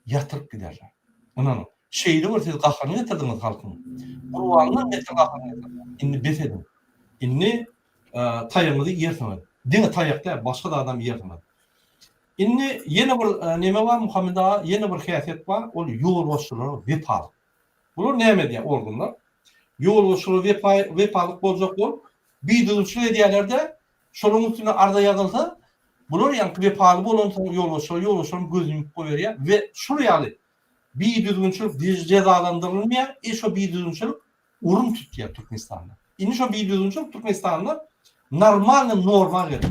ýatyryp giderler. Ynanyň. Şeýle bir siz gaharyny getirdiňiz halkyň. Gurbandan beter gaharyny getirdiňiz. Indi bes ediň. Indi taýagyňyzy iýersiňiz. Diňe taýak däl, başga zadam iýersiňiz. Indi ýene bir neme bar Muhammet aga, ýene bir häsiýet bar, ol ýolbaşçylara wepalyk. Bular näme edýär organlar? Ýolbaşçylara wepa wepalyk boljak bolup, bidüzgünçilik edýärler-de, Şolaryň üstüne arza ýazylsa, bular ýaňky wepaly bolansoň ýolbaşçylar ýolbaşçylaryň gözüni ýumup goýberýär we şul ýaly bidüzgünçilik jezalandyrylmaýar, e şo bidüzgünçilik orun tutýar Türkmenistanda. Indi şo bidüzgünçilik Türkmenistanda normalny norma geldi.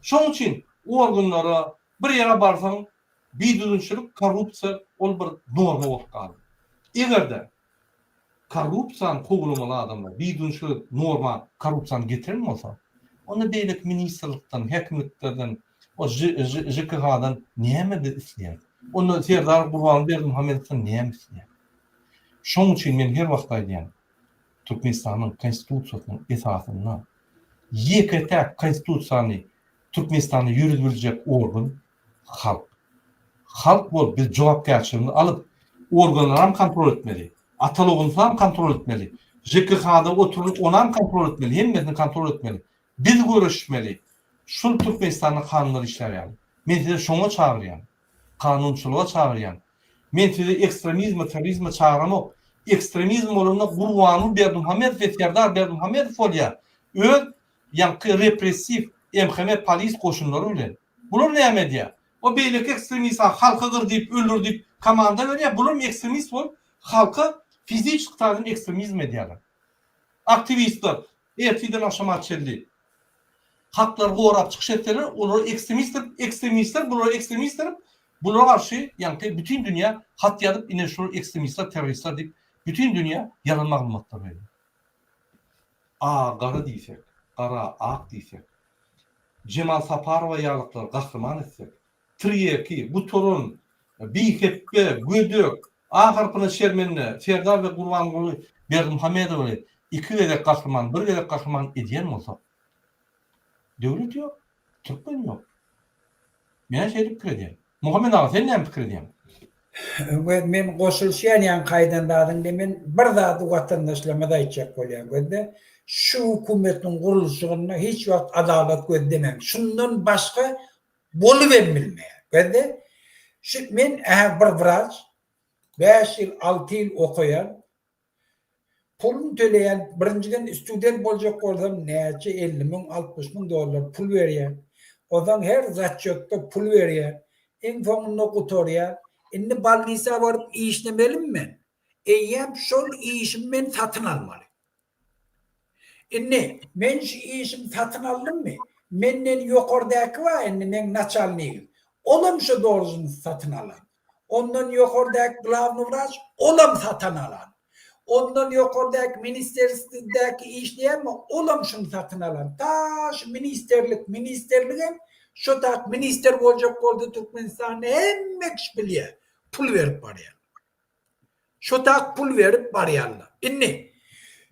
Şoň üçin organlara bir ýere barsaň bidüzgünçilik, korrupsiýa ol bir norma bolup galdy. Eger-de korrupsiýany kowlamaly adamlar bidünçilik norma korrupsiýany getiren bolsa, onda beýleki ministrlikden, häkimliklerden, o ŽKH-dan näme biz isleýäris? Onda Serdar Gurbanguly Berdimuhamedowdan näme isleýäris? Şoň üçin men her wagt aýdýan, Türkmenistanyň Konstitusiýasynyň esasynda ýeke-täk Konstitusiýany Türkmenistanda ýöredibiljek organ Halk. Halk bolup biz jogapkärçiligimizi alyp, organlaram kontrol etmeli, atalogynysam kontrol etmeli, ŽKH-da oturan onam kontrol etmeli, hemmesini kontrol etmeli. Biz göreşmeli. Şul Türkmenistanda kanunlar işlär ýaly. Men sizi şoňa çagyrýan. Kanunçylyga çagyrýan. Men sizi ekstremizme, terrorizme çagyramok. Ekstremizm bolanda Gurbanguly Berdimuhamedow we Serdar Berdimuhamedow bolýar. Öz ýaňky repressiw MHM polis goşunlary bilen. Bular näme edýär? O beýleki ekstremist halky gyr diýip, öldür diýip komanda berýär. Bular hem ekstremist bolup, halka fiziçki taýdan ekstremizm edýärler. Aktiwistler ertirden agşama çenli haklary gorap çykyş etseler, olara ekstremist diýip, ekstremistler bulara ekstremist diýip, bulara garşy ýaňky bütin dünýä hat ýazyp, ine şular ekstremistler, terroristler diýip, bütin dünýä ýalan maglumatlar berýär. A gara diýsek, gara ak diýsek, Jemal Saparowa ýalyklary gahryman etsek, tirýeki, gutaran, bihepbe, gödek, Ahyrkyny şermende Serdar we Gurbanguly Berdimuhamedowy iki gezek gahryman, bir gezek gahryman edýän bolsak, döwlet ýok, türkmen ýok. Men-ä şeýle pikir edýän. Muhammet aga, sen näme pikir edýäň? We men goşulyşýan ýaňky aýdan zadyňda men bir zady watandaşlarymyza aýtjak bolýan gözde şu hökümetiň gurluşygynda hiç wagt adalat gözlemäň. Şundan başga bolubem bilmeýär. Gözde şu men ä bir wraç 5 ýyl 6 ýyl okaýan Puluny töleýän, birinjiden student boljak bolsam näçe 50 müň, 60 müň dollar pul berýän. Onsoň her zaçýotda pul berýän. Iň soňunda gutarýar. Indi bolnisa baryp işlemelimi men? Eýýäm şol işimi men satyn almaly. Indi men şu işimi satyn aldymmy? Menden ýokardäki bar indi meň naçalnigim. Olam şu dolžnost satyn alan. Ondan ýokardäki glawny wraç olam satan alan. Ondan ýokardäki ministerstwdäki işleýänmi olam şuny satyn alan. Ta şu ministerlik ministerligem şo tak minister boljak bolsa Türkmenistanda hemme kişi bilýär. Pul berip barýar. Şo tak pul berip barýarlar. Indi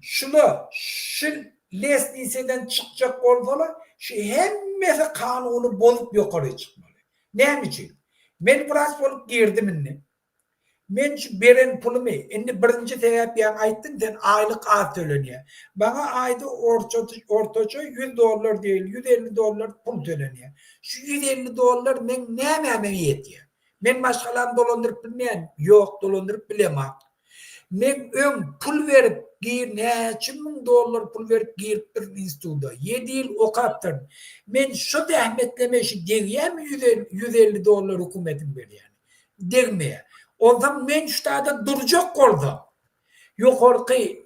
şula şu lesniseden çykjak bolsalar şu hemmesi kanuny bozup ýokary çykmaly. Näme üçin? Men wraç bolup girdim indi. Men şu beren pulumy indi birinji sebäp ýaňy aýtdyň sen aýlyk az tölenýär. Maňa aýda ortaça 100 dollar diýeli 150 dollar pul tölenýär. Şu 150 dollar meň nämäme ýetýär? Men maşgalamy dolandyryp bilmeýän, ýok dolandyryp bilemak. Men öň pul berip gir näçe müň dollar pul berip giripdirin instituda. Ýedi ýyl okapdyryn. Men şo zähmetleme şu degýämi 150 dollar hökümetiň berýäni? Degmeýär. Onsoň men şu taýda durjak bolsam, ýokarky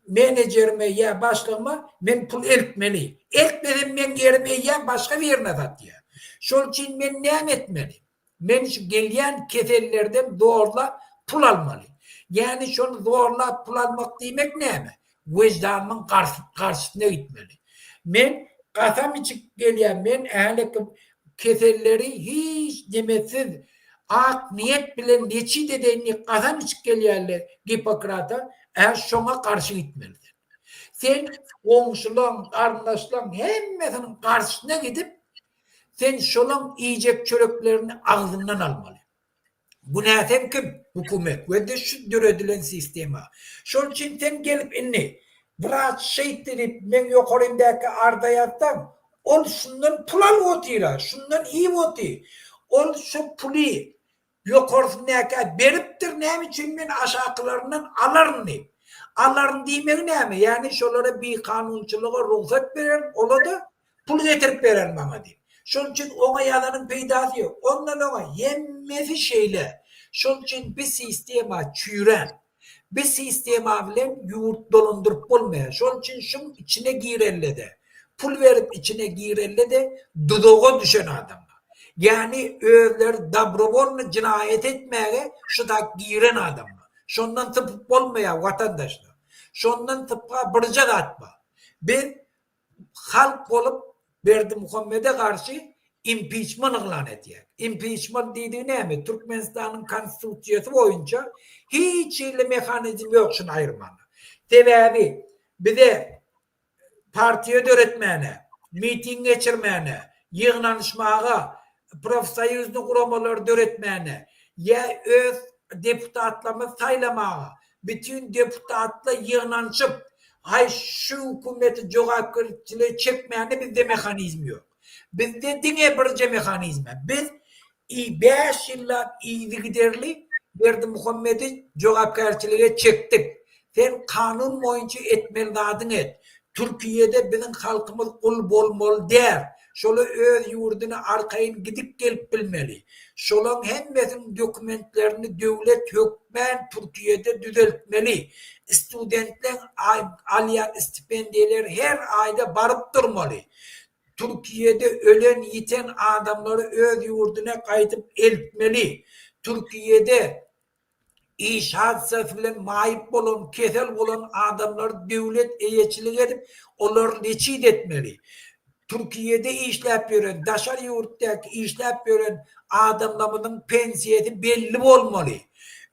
menejerime ýa başlygyma men pul eltmeli. Eltmesem meň ýerim eýýäm başga birine satýar. Şol üçin men näme etmeli? Men şu gelýän kesellerden zorlap pul almaly. Ýagny şony zorlap pul almak diýmek näme? Wyždanymyň garşysyna gitmeli. Men kasam içip gelýän, men häleki keselleri hiç nemesiz ak niýet bilen leçit edeýin diýip kasam içip gelýärler Gippokrata, ä şoňa garşy gitmeli sen. Sen goňşulaň, garyndaşlaň hemmesiniň garşysyna gidip, sen şolaň iýjek çöreklerini agzyndan almaly. Günäsem kim? Hökümet we-de şu döredilen sistema. Şol üçin sen gelip indi wraç şeýtdi diýip meň ýokarymdaky arza ýazsaň, ol şundan pul alyp otyr-a, şundan iýip otyr. Ol şu puly ýokarsyndäkä beripdir, näme üçin men aşakylaryndan alaryn diýip. Alaryn diýmegi näme? Ýagny şolara bikanunçylyga rugsat bererin, ola-da Pul getirip berer maňa diýip. Şol üçin oňa ýazanyň peýdasy ýok. Ondan oňa hemmesi şeýle. Şol üçin bi sistema çüýrän. Bi sistema bilen ýurt dolandyryp bolmaýar. Şol üçin şuň içine girellede, pul berip içine girellede duzaga düşen adamlar. Ýagny özleri dobrowolny jynaýat etmäge şu zat giren adamlar. Şondan sypyp bolmaýar watandaşlar. Şondan sypga birje zat bar. Biz halk bolup Berdimuhamede garşy impiçman yglan edýär. Impiçman diýdigi näme? Türkmenistanyň konstitusiýasy boýunça hiç hili mehanizm ýok şuny aýyrmana. Sebäbi bize partiýa döretmäne, miting geçirmäne, ýygnanyşmaga, profsoýuzny guramalary döretmäne ýa öz deputatlarymyzy saýlamaga Bütin deputatlar ýygnanyşyp, aý şu hökümeti jogapkärçilige çekmäne bizde mehanizm ýok. Bizde diňe birje mehanizm bar. Biz bäş ýyllap yzygiderli Berdimuhamedi jogapkärçilige çekdik. Sen kanun boýunça etmeli zadyňy et. Türkiýede biziň halkymyz gul bolmaly däl. Şolar öz ýurduna arkaýyn gidip gelip bilmeli. Şolaň hemmesiniň dokumentlerini döwlet hökmän Türkiýede düzeltmeli. Studentleň alýan stipendiýaleri her aýda baryp durmaly. Türkiýede ölen ýiten adamlary öz ýurduna gaýdyp eltmeli. Türkiýede iş hadysasy bilen maýyp bolan, kesel bolan adamlary döwlet eýeçilik edip, olary leçit etmeli. Türkiýede işläp ýören, daşary ýurtdaky işläp ýören adamlarymyzyň pensiýasy belli bolmaly.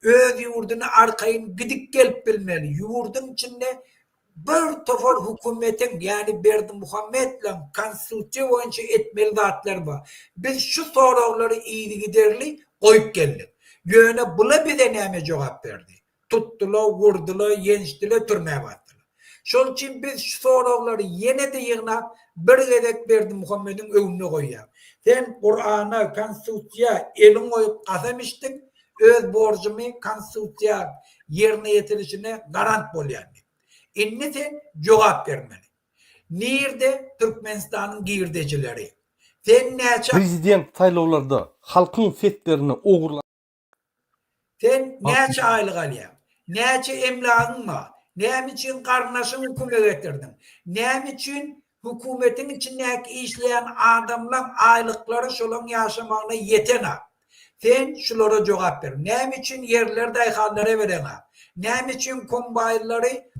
Öz ýurduna arkaýyn gidip gelip bilmeli. Ýurduň içinde bir topar hökümetiň, ýagny Berdimuhametleň konstitusiýa boýunça etmeli zatlary bar. Biz şu soraglary yzygiderli goýup geldik. Ýöne bula bize näme jogap berdi? Tutdylar, urdular, ýençdiler, türmä basdylar. Şol üçin biz şu soraglary ýene-de ýygnap, bir gezek Berdimuhamediň öňünde goýýas. Sen Kurana, Konstitusiýa eliň goýup kasam içdiň, öz borjumy Konstitusiýa ýerine ýetirilişine garant bolýan diýip. Indi sen jogap bermeli. Nirde Türkmenistanyň girdejileri? Sen näçe Prezident saýlawlarda halkyň seslerini ogurlan. Sen näçe aýlyk alýaň? Näçe emlagyň bar? Näme üçin garyndaşyňy kömek etdirdiň? Näme üçin hökümetiň içindäki işleýän adamlaň aýlyklary şolaň ýaşamagyna ýetenak? Sen şulara jogap ber. Näme üçin ýerleri daýhanlara bereňak? Näme üçin kombaýnlary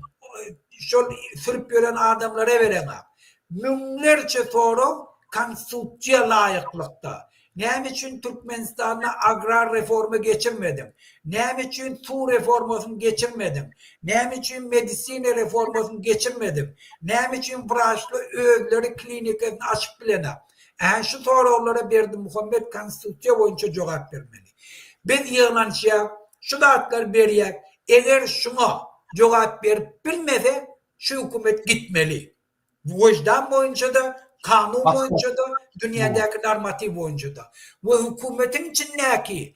şol sürüp ýören adamlara bereňak? Müňlerçe sorag konstitusiýa laýyklykda. Näme üçin Türkmenistanda agrar reforma geçirmediň? Näme üçin suw reformasyny geçirmediň? Näme üçin medisina reformasyny geçirmediň? Näme üçin wraçlar özleri klinikasyny açyp bilenak? Ä şu soraglara Berdimuhamet konstitusiýa boýunça jogap bermeli. Biz ýygnanyşýak, şu zatlary berýäk, eger şuňa jogap berip bilmese şu hökümet gitmeli. Wyždan boýunça-da, kanun boýunça-da, dünýädäki normatiw boýunça-da. We hökümetiň içindäki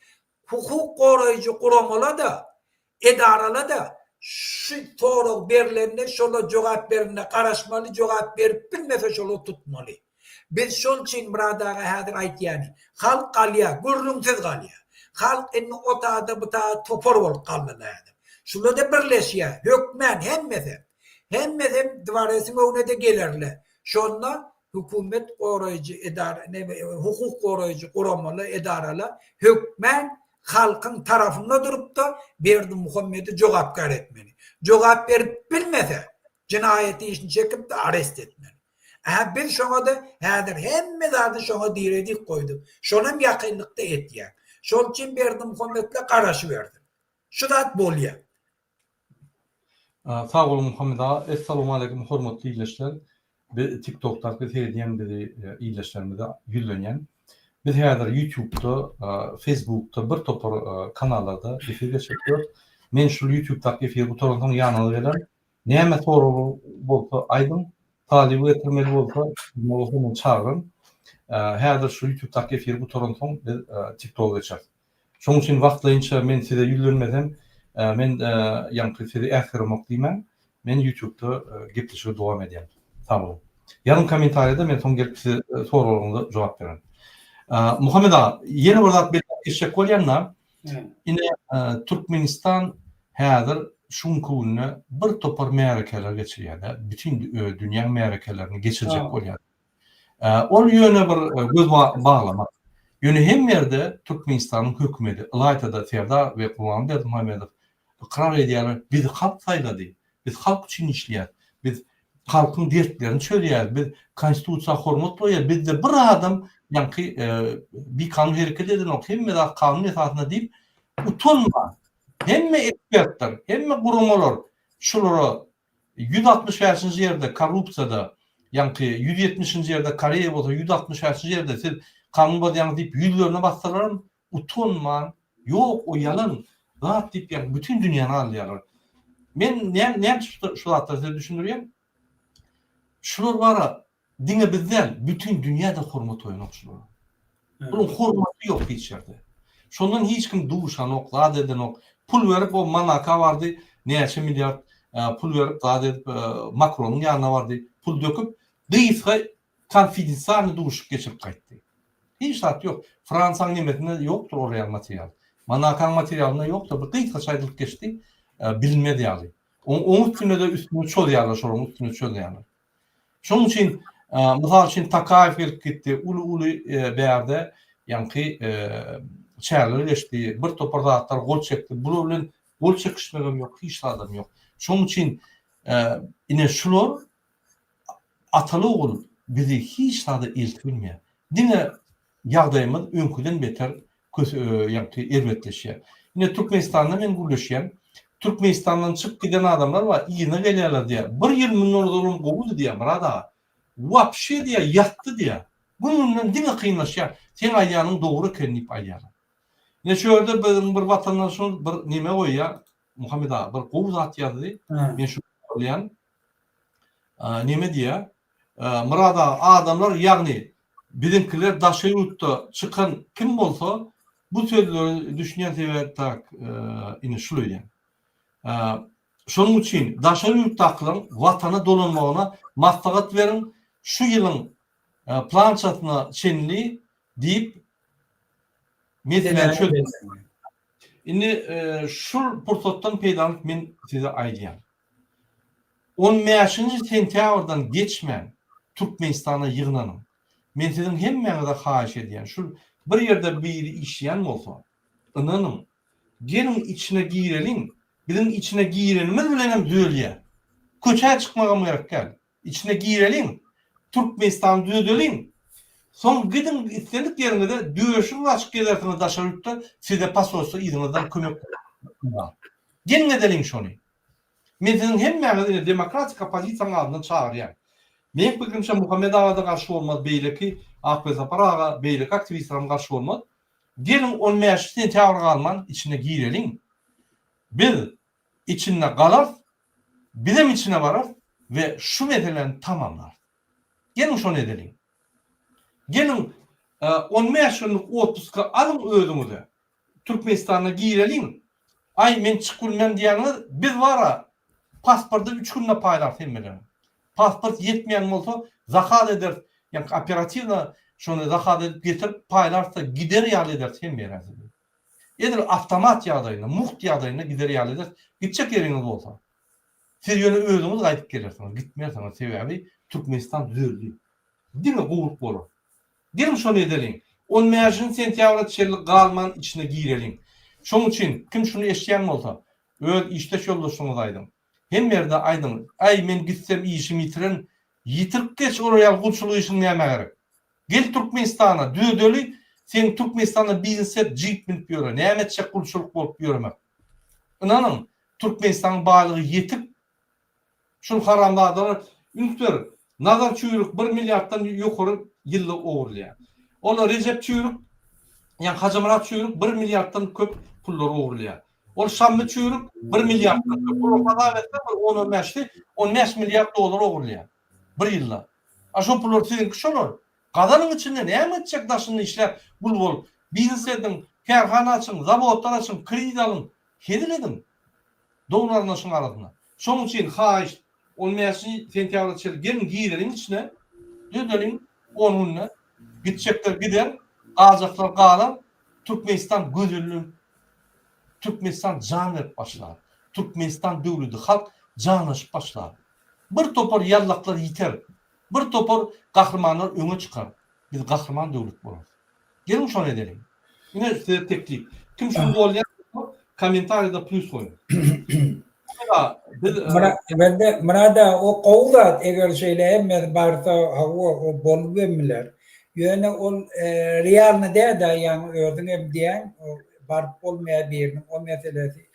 hukuk goraýjy guramalar-da, edaralar-da şu sorag berlende şolar jogap berende garaşmaly, jogap berip bilmese şolary tutmaly. Biz şol üçin Myrat aga häzir aýtýany, halk galýar, gürrüňsiz galýar. Halk indi o tada bu tada topar bolup galdylar häzir. Şular-da birleşýär, hökmän hemmesi. Hemmesem dworesiň öňüne-de gelerler. Şonda hökümet goraýjy edara, neme, hukuk goraýjy guramalar, edaralar hökmän halkyň tarapynda durup-da Berdimuhamedi jogapkär etmeli. Jogap berip bilmese, jenaýat işini çekip-de arest etmeli. Ä biz şoňa-da häzir hemme zady şoňa diredik goýduk. Şonam ýakynlykda etýäk. Şol üçin Berdimuhametle garaşybersin. Şu zat bolýar. Sag boluň Muhammet aga. Essalawmaleýkum hormatly ildeşler. Biz TikTokdaky seredýän bizi ildeşlerimize ýüzlenýän. Biz häzir YouTube'da, Facebook'da bir topar kanallarda efir geçirip ýörüs. Men şul YouTube'daky efiri gutaransoň ýanyňyza gelerin. Näme sorag bolsa aýdyň. Talyby getirmeli bolsa, bolsa men çagyraryn. Häzir şu YouTube'daky efiri gutaransoň biz TikToka geçeris. Şonuň üçin wagtlaýynça men size ýüzlenmesem, men ýaňky sizi äsgeremok diýmäň. Men ýutubda gepleşigi dowam edýän. Sag boluň. Ýazyň kommentariýada men soň gelip size soraglaryňyza jogap bererin. Muhammet aga, ýene bir zat belläp geçjek bolýan-da. Ine, Türkmenistan häzir şu günki günde bir topar märekeler geçirýär-de, bütin dünýäň märekelerini geçirjek bolýar. Ol ýöne bir göz baglamak. Ýöne hemme ýerde Türkmenistanyň hökümeti, ylaýta-da Serdar we Gurbanguly Berdimuhamedow ykrar edýärler, bizi halk saýlady, biz halk üçin işleýäris, biz halkyň dertlerini çözýäris, biz Konstitusiýa hormat goýýarys, bizde bir adam ýaňky bikanun hereket edenok, hemme zat kanun esasynda diýip, utanman, hemme ekspertler, hemme guramalar şulara 165-nji ýerde korrupsiýada, ýaňky 170-nji ýerde Koreýa bolsa 165-nji ýerde siz kanun bozýaňyz diýip ýüzlerine bassalaram utanman ýok o ýalan zat diýip ýaňky bütin dünýäni aldaýarlar. Men näme üçin şu zatlary size düşündirýän? Şular bara Diňe biz däl, bütin dünýä-de hormat goýanok şulara. Bularyň hormaty ýok hiç ýerde. Şondan hiç kim duşanok, zat edenok. Pul berip o Monaka bardy, näçe milliard pul berip zat edip Makronyň ýanyna bardy, pul döküp, gysga konfidensialnyý duşuşyk geçirip gaýtdy. Hiç zat ýok. Fransiýanyň nemesinde ýokdur ol ýaly material. Monakaň materialynda ýokdur. Bir gysgaça aýdylyp geçdi, bilinmez ýaly. Oň üstünde-de üstüne çozýarlar, şolaryň üstüne çözýärler. Şonuň üçin, mysal üçin, Tokaýew gelip gitdi, uly-uly bärde ýaňky çäreler geçdi, bir topar zatlar gol çekdi. Bular bilen gol çekişmegem ýok, hiç zadam ýok. Şonuň üçin, ine şular ataly-ogul bizi hiç zada eltip bilmeýär. Diňe ýagdaýymyz öňküden beter ýaňky erbetleşýär. Ine Türkmenistanda men gürleşýän. Türkmenistandan çykyp giden adamlar bar, yzyna gelýärler diýýär. Bir ýyl mundan ozalam gowudy diýýär Myrat aga. Wapşe diýýär, ýatdy diýýär. Gün-günden diňe kynlaşýar. Seň aýdýanyň dogry eken diýip aýdýarlar. Ine şu ýerde biziň bir watandaşymyz bir neme goýýar, Muhammet aga bir gowy zat ýazdy. Men şuny goldaýan. Neme diýýär? Myrat aga adamlar ýagny biziňkiler daşary ýurtda çykan kim bolsa bu sözleri düşünýän sebäbi tak ine şul öýdýän. Şonuň üçin daşary ýurtdakylaryň watana dolanmagyna maslahat beriň şu ýylyň plançasyna çenli diýip meseläni çözmek. Indi şul pursatdan peýdalanyp men size aýdýan. On bäşinji sentýabrdan geçmän Türkmenistana ýygnanyň. Men siziň hemmäňize haýyş edýän, şul bir ýerde biri işleýän bolsa, ynanyň, geliň içine gireliň, biziň içine girenimiz bilenem düzelýär. Köçä çykmagam gerek däl. Içine gireliň, Türkmenistany düzedeliň, soň gidiň islendik ýeriňize döşüňiz açyk gezersiňiz daşary ýurtda size posolstwo yzyňyzdan kömek bar. Geliň edeliň şony. Men siziň hemmäňizi ine demokratik oppozisiýanyň adyndan çagyrýan. Meň pikirimçe Muhammet agada garşy bolmaz beýleki Akbelsapar aga beýleki aktiwistlerem garşy bolmaz. Geliň on bäşi sentýabr galman içine gireliň. Biz içinde galarys Bizem içine bararys we şu meseläni tamamlarys. Geliň şony edeliň. Geliň on bäş günlük otpuska alyň özüňize. Türkmenistana gireliň. Aý men çykyp bilmem diýýäňiz, biz bar-a pasporty üç günde paýlarys hemmelere. Pasport ýetmeýän bolsa zakaz ederis, ýaňky operatiwno şony zakaz edip getirip paýlarys-da gider ýaly ederis hemme ýere sizi. Edil awtomat ýagdaýynda, mugt ýagdaýynda gider ýaly ederis. Gitjek ýeriňiz bolsa. Siz ýöne özüňiz gaýdyp gelersiňiz, gitmersiňiz. Sebäbi Türkmenistan düzeldi. Diňe gowulyk bolar. Geliň şony edeliň. On bäşinji sentýabra çenli galman içine gireliň. Şoň üçin kim şuny eşidýän bolsa, öz işdeş ýoldaşlaryňyza aýdyň. Hemme ýerde aýdyň. Äý, men gitsem işimi ýitirerin. Ýitirip geç olar ýaly gulçulyk işiň nämä gerek? Gel Türkmenistana düzedeli sen Türkmenistanda biznes et jip münüp ýöre näme etjek gulçulyk bolup ýöremek ynanyň Türkmenistanyň baýlygy ýetik şul haramzadalar üns ber Nazar çüýrük bir milliarddan ýokary ýylda ogurlaýar ol Rejep çüýrük ýa Hajymyrat çüýrük bir milliarddan köp pullar ogurlaýar ol Şammy çüýrük bir milliarddan köp olar hasap etse bir on on bäşli on bäş milliard dollar ogurlaýar bir ýylda A şo pullar siziňki şolar. Gazanyň içinde näme etjek daşynda işläp gul bolup. Biznes ediň, kärhana açyň, zawodlar açyň, kredit alyň. Hezil ediň. Dogan-garyndaşyň arasynda. Şoň üçin haýyşt on bäşinji sentýabra çenli geliň gireliň içine. Düzeliň on günde. Gitjekler gider, galjaklar galar. Türkmenistan gözellenip Türkmenistan jan berip başlar. Türkmenistan döwledi halk janlaşyp başlar. Bir topar ýallaklar ýiter. Bir topar gahrymanlar öňe çykar. Biz gahryman döwlet bolarys. Geliň şony edeliň. Ine size teklip. Kim şuny golýan bolsa kommentariýada plýus goýuň. Biz Mende Murada o gowy zat eger şeýle hemmesi barsa hawa o bolup hem biler. Ýöne ol realny däl-de ýaňy özüň hem diýäň baryp bolmaýar biriniň o meselesi.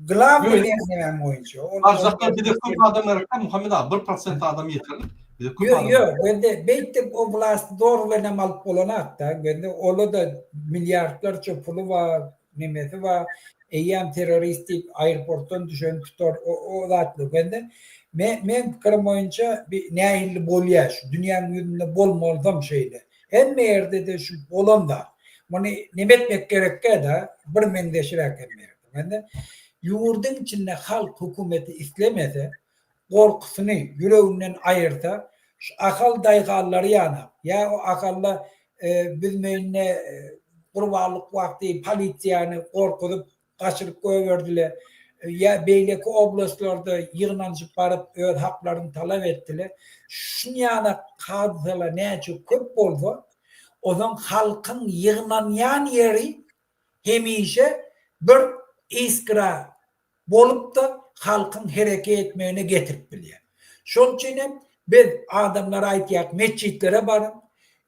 Glawnyý meselem boýunça. Ol Barjaklar bize köp adam gerekdä Muhammet aga 1% adam ýeterlik. Bize köp adam. Ýok, ýok, bende beýtdip o wlasty zor bilenem alyp bolanakda. Bende ola-da milliardlarça puly bar, nemesi bar. Eýýäm terrorist diýip aeroportdan düşen tutar o o zatlar. Bende men meň pikirim boýunça bi nähili bolýar şu dünýäň ýüzünde bolmalysam şeýle. Hemme ýerde-de şu bolan zat. Muny neme etmek gerekkä-da, bir meňzeşräk hemme ýerde. Mende ýurduň içinde halk hökümeti islemese, gorkusyny ýüreginden aýyrsa, şu Ahal daýhanlary ýanak, ýa o Ahalda büzmeýinde gurbanlyk wagty polisiýany gorkuzyp gaçyryp goýberdiler. Ýa beýleki oblastlarda ýygnanyşyp baryp öz haklaryny talap etdiler. Şunýanak hadysalar näçe köp bolsa, ozaň halkyň ýygnanýan ýeri hemişe bir iskra bolup-da halkyň hereket etmegine getirip bilýär. Şonuň üçin hem biz adamlara aýtýarys, metjitlere baryň,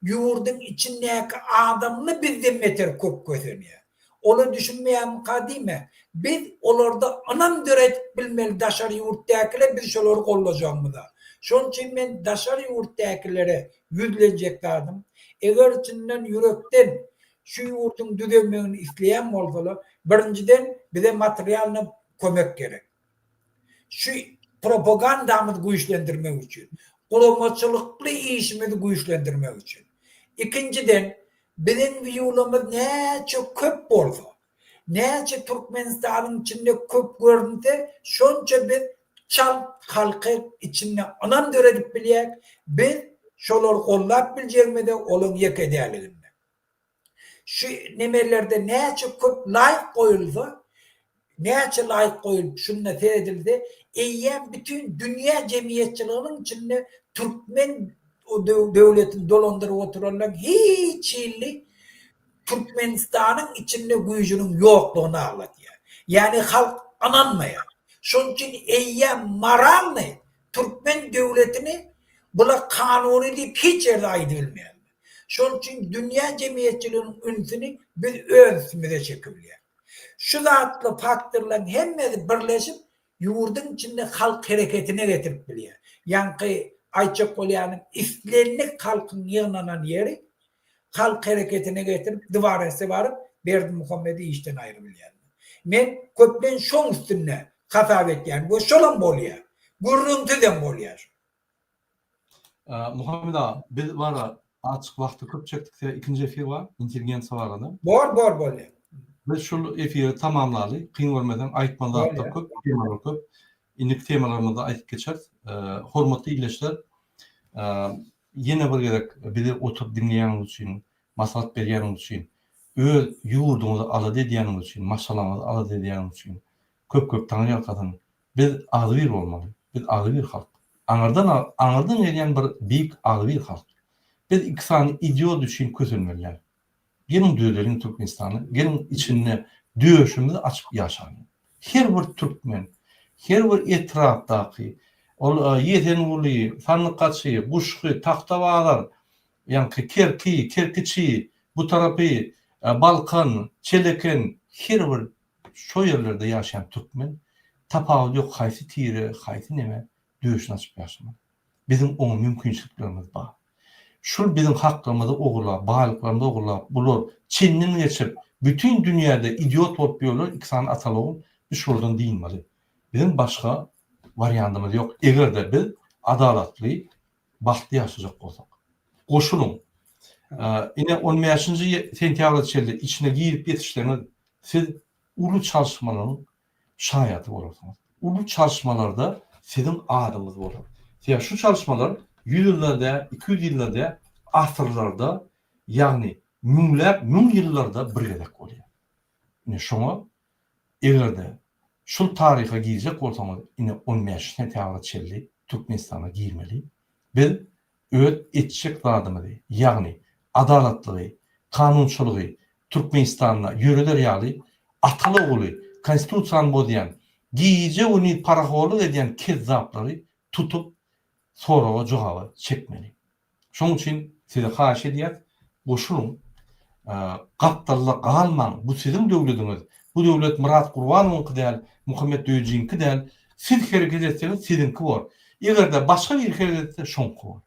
ýurduň içindäki adamly bizden beter köp kösenýär. Olar düşünmeýärmika diýme. Biz olarda ynam döredip bilmeli daşary ýurtdakiler biz şolary gollajagymyza. Şonuň üçin men daşary ýurtdakilere ýüzlenjek zadym, eger çyndan ýürekden şu ýurduň düzelmegini isleýän bolsalar, birinjiden bize materialny kömek gerek. Şu propagandamyzy güýçlendirmek üçin, guramaçylykly işimizi güýçlendirmek üçin. Ikinjiden, biziň wýulamyz näçe köp bolsa, näçe Türkmenistanyň içinde köp görünse, şonça biz çalt halky içinde ynam döredip bilýäk, biz şolary gollap biljegimize olaň ýeke däliginde. Şu nemelerde näçe köp laýk goýulsa, näçe laýk goýulyp şunda seredilse, eýýäm bütin dünýä jemgyýetçiliginiň içinde türkmen döwletini dolandyryp oturanlaryň hiç hili Türkmenistanyň içinde güýjüniň ýoklugyny agladýar. Ýagny halk ynanmaýar. Şonuň üçin eýýäm moralny türkmen döwletini bular kanuny diýip hiç ýerde aýdybilmeýärler. Şonuň üçin dünýä jemgyýetçiliginiň ünsüni biz öz üstümize çekibilýäris. Şu zatly faktorlaryň hemmesi birleşip ýurduň içinde halk hereketine getirip bilýär. Ýaňky aýtjak bolýanym islendik halkyň ýygnanan ýeri halk hereketine getirip dwarese baryp Berdimuhamedi işden aýrybilýärler. Men köplenç şoň üstünde hasap etýän we şolam bolýar. Gürrüňsizem bolýar. Muhammet aga, biz bara açyk wagty köp çekdik, sebäbi ikinji efir bar, intelligensiýa barada. Bor, bor, bolýar. Biz şul efiri tamamlaly, kyn görmeseň, aýtmaly zatlar köp, temalar köp. Indiki temalarymyzda aýdyp geçeris. Hormatly ildeşler, ýene bir gezek bizi oturyp diňleýäniňiz üçin, maslahat berýäniňiz üçin, öz ýurduňyzy alada edýäniňiz üçin, maşgalaňyzy alada edýäniňiz üçin köp-köp taňryýalkasyn. Biz agzybir bolmaly. Biz agzybir halk. Aňyrdan aňyrdan gelýän bir beýik agzybir halk. Biz iki sany idiot üçin kösenmeli däl. Geliň düzeleliň Türkmenistany, geliň içinde döşümizi açyp ýaşalyň. Her bir türkmen, her bir etrapdaky, ol Ýesenguly, Sandykaçy, Guşgy, Tagtabazar, ýaňky Kerki, Kerkiçi, bu tarapy Balkan, Çeleken, her bir Şo ýerlerde ýaşaýan türkmen, tapawudy ýok haýsy tire, haýsy neme, döşüni açyp ýaşamaly. Biziň oňa mümkinçiliklerimiz bar. Şul biziň haklarymyzy ogurlap, baýlyklarymyzy ogurlap, bular çenden geçip, bütin dünýäde idiot bolup ýörler, iki sany ataly-ogul, biz şolardan dynmaly. Biziň başga wariandymyz ýok, eger-de biz adalatly, bagtly ýaşajak bolsak. Goşulyň. Ine, on bäşinji sentýabra çenli içine girip ýetişseňiz, Siz uly çalyşmalaryň şaýady bolarsyňyz. Uly çalyşmalarda siziň adyňyz bolar. Sebäbi şu çalyşmalar ýüz ýylda däl, 200 ýylda däl, asyrlarda, ýagny müňläp müň ýyllarda bir gezek bolýar. Ine şoňa eger-de şul taryha girjek bolsaňyz ine on bäşinji sentýabra çenli Türkmenistana girmeli. Biz öz etjek zadymyzy, ýagny adalatlygy, kanunçylygy Türkmenistanda ýöreder ýaly ataly-oguly konstitusiýany bozýan, gije-gündiz parahorlyk edýän kezzaplary tutup soraga jogaba çekmeli. Şonuň üçin size haýyş edýäs, goşulyň, gapdalda galmaň, bu siziň döwlediňiz, bu döwlet Myrat Gurbanowyňky däl, Muhammet Döýüjiňki däl, siz hereket etseňiz siziňki bor. Eger-de başga biri hereket etse şoňky bor.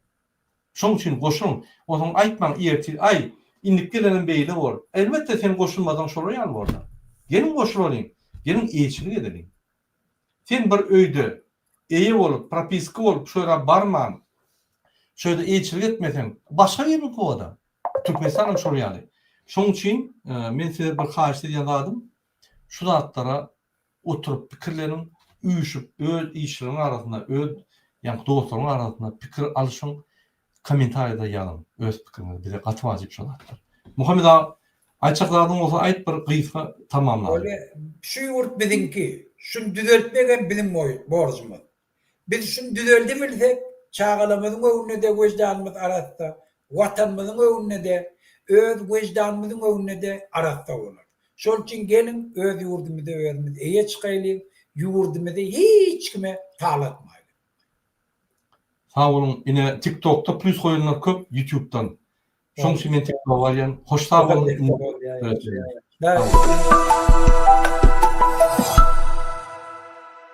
Şoň üçin goşulyň. Onsoň aýtmaň ertir aý, indiki gelenem beýle bor. Elbetde sen goşulmasaň şolar ýaly borda. Geliň goşulalyň, geliň eýeçilik edeliň. Sen bir öýde eýe bolup, propiska bolup şu ýere barman, şu ýerde eýeçilik etmeseň, başga birini kowada. Türkmenistan hem şol ýaly. Şoň üçin men size bir haýyşt edýän zadym, şu zatlara oturyp pikirleniň, üýşüp öz işleriň arasynda, öz ýaňky dostlaryň arasynda pikir alyşyň, kommentariýada ýazyň öz pikiriňizi, bize gaty wajyp şo zatlar. Muhammet aga, aýtjak zadyň bolsa aýt bir gysga tamamlaly. Bolýa, şu ýurt biziňki, şuny düzeltmek hem biziň borjumyz. Biz şuny düzeldibilsek, çagalarymyzyň öňünde-de wyždanymyz arassa, Watanymyzyň öňünde-de, öz wyždanymyzyň öňünde-de arassa bolar. Şol üçin geliň, öz ýurdumyza özümiz eýe çykaýlyň, ýurdumyzy hiç kime talatmaýlyň. Sag boluň ine tiktokda plýus goýanlar köp ýutubdan. Şoň üçin men tiktoga barýan. Hoş sag boluň. Sag bol.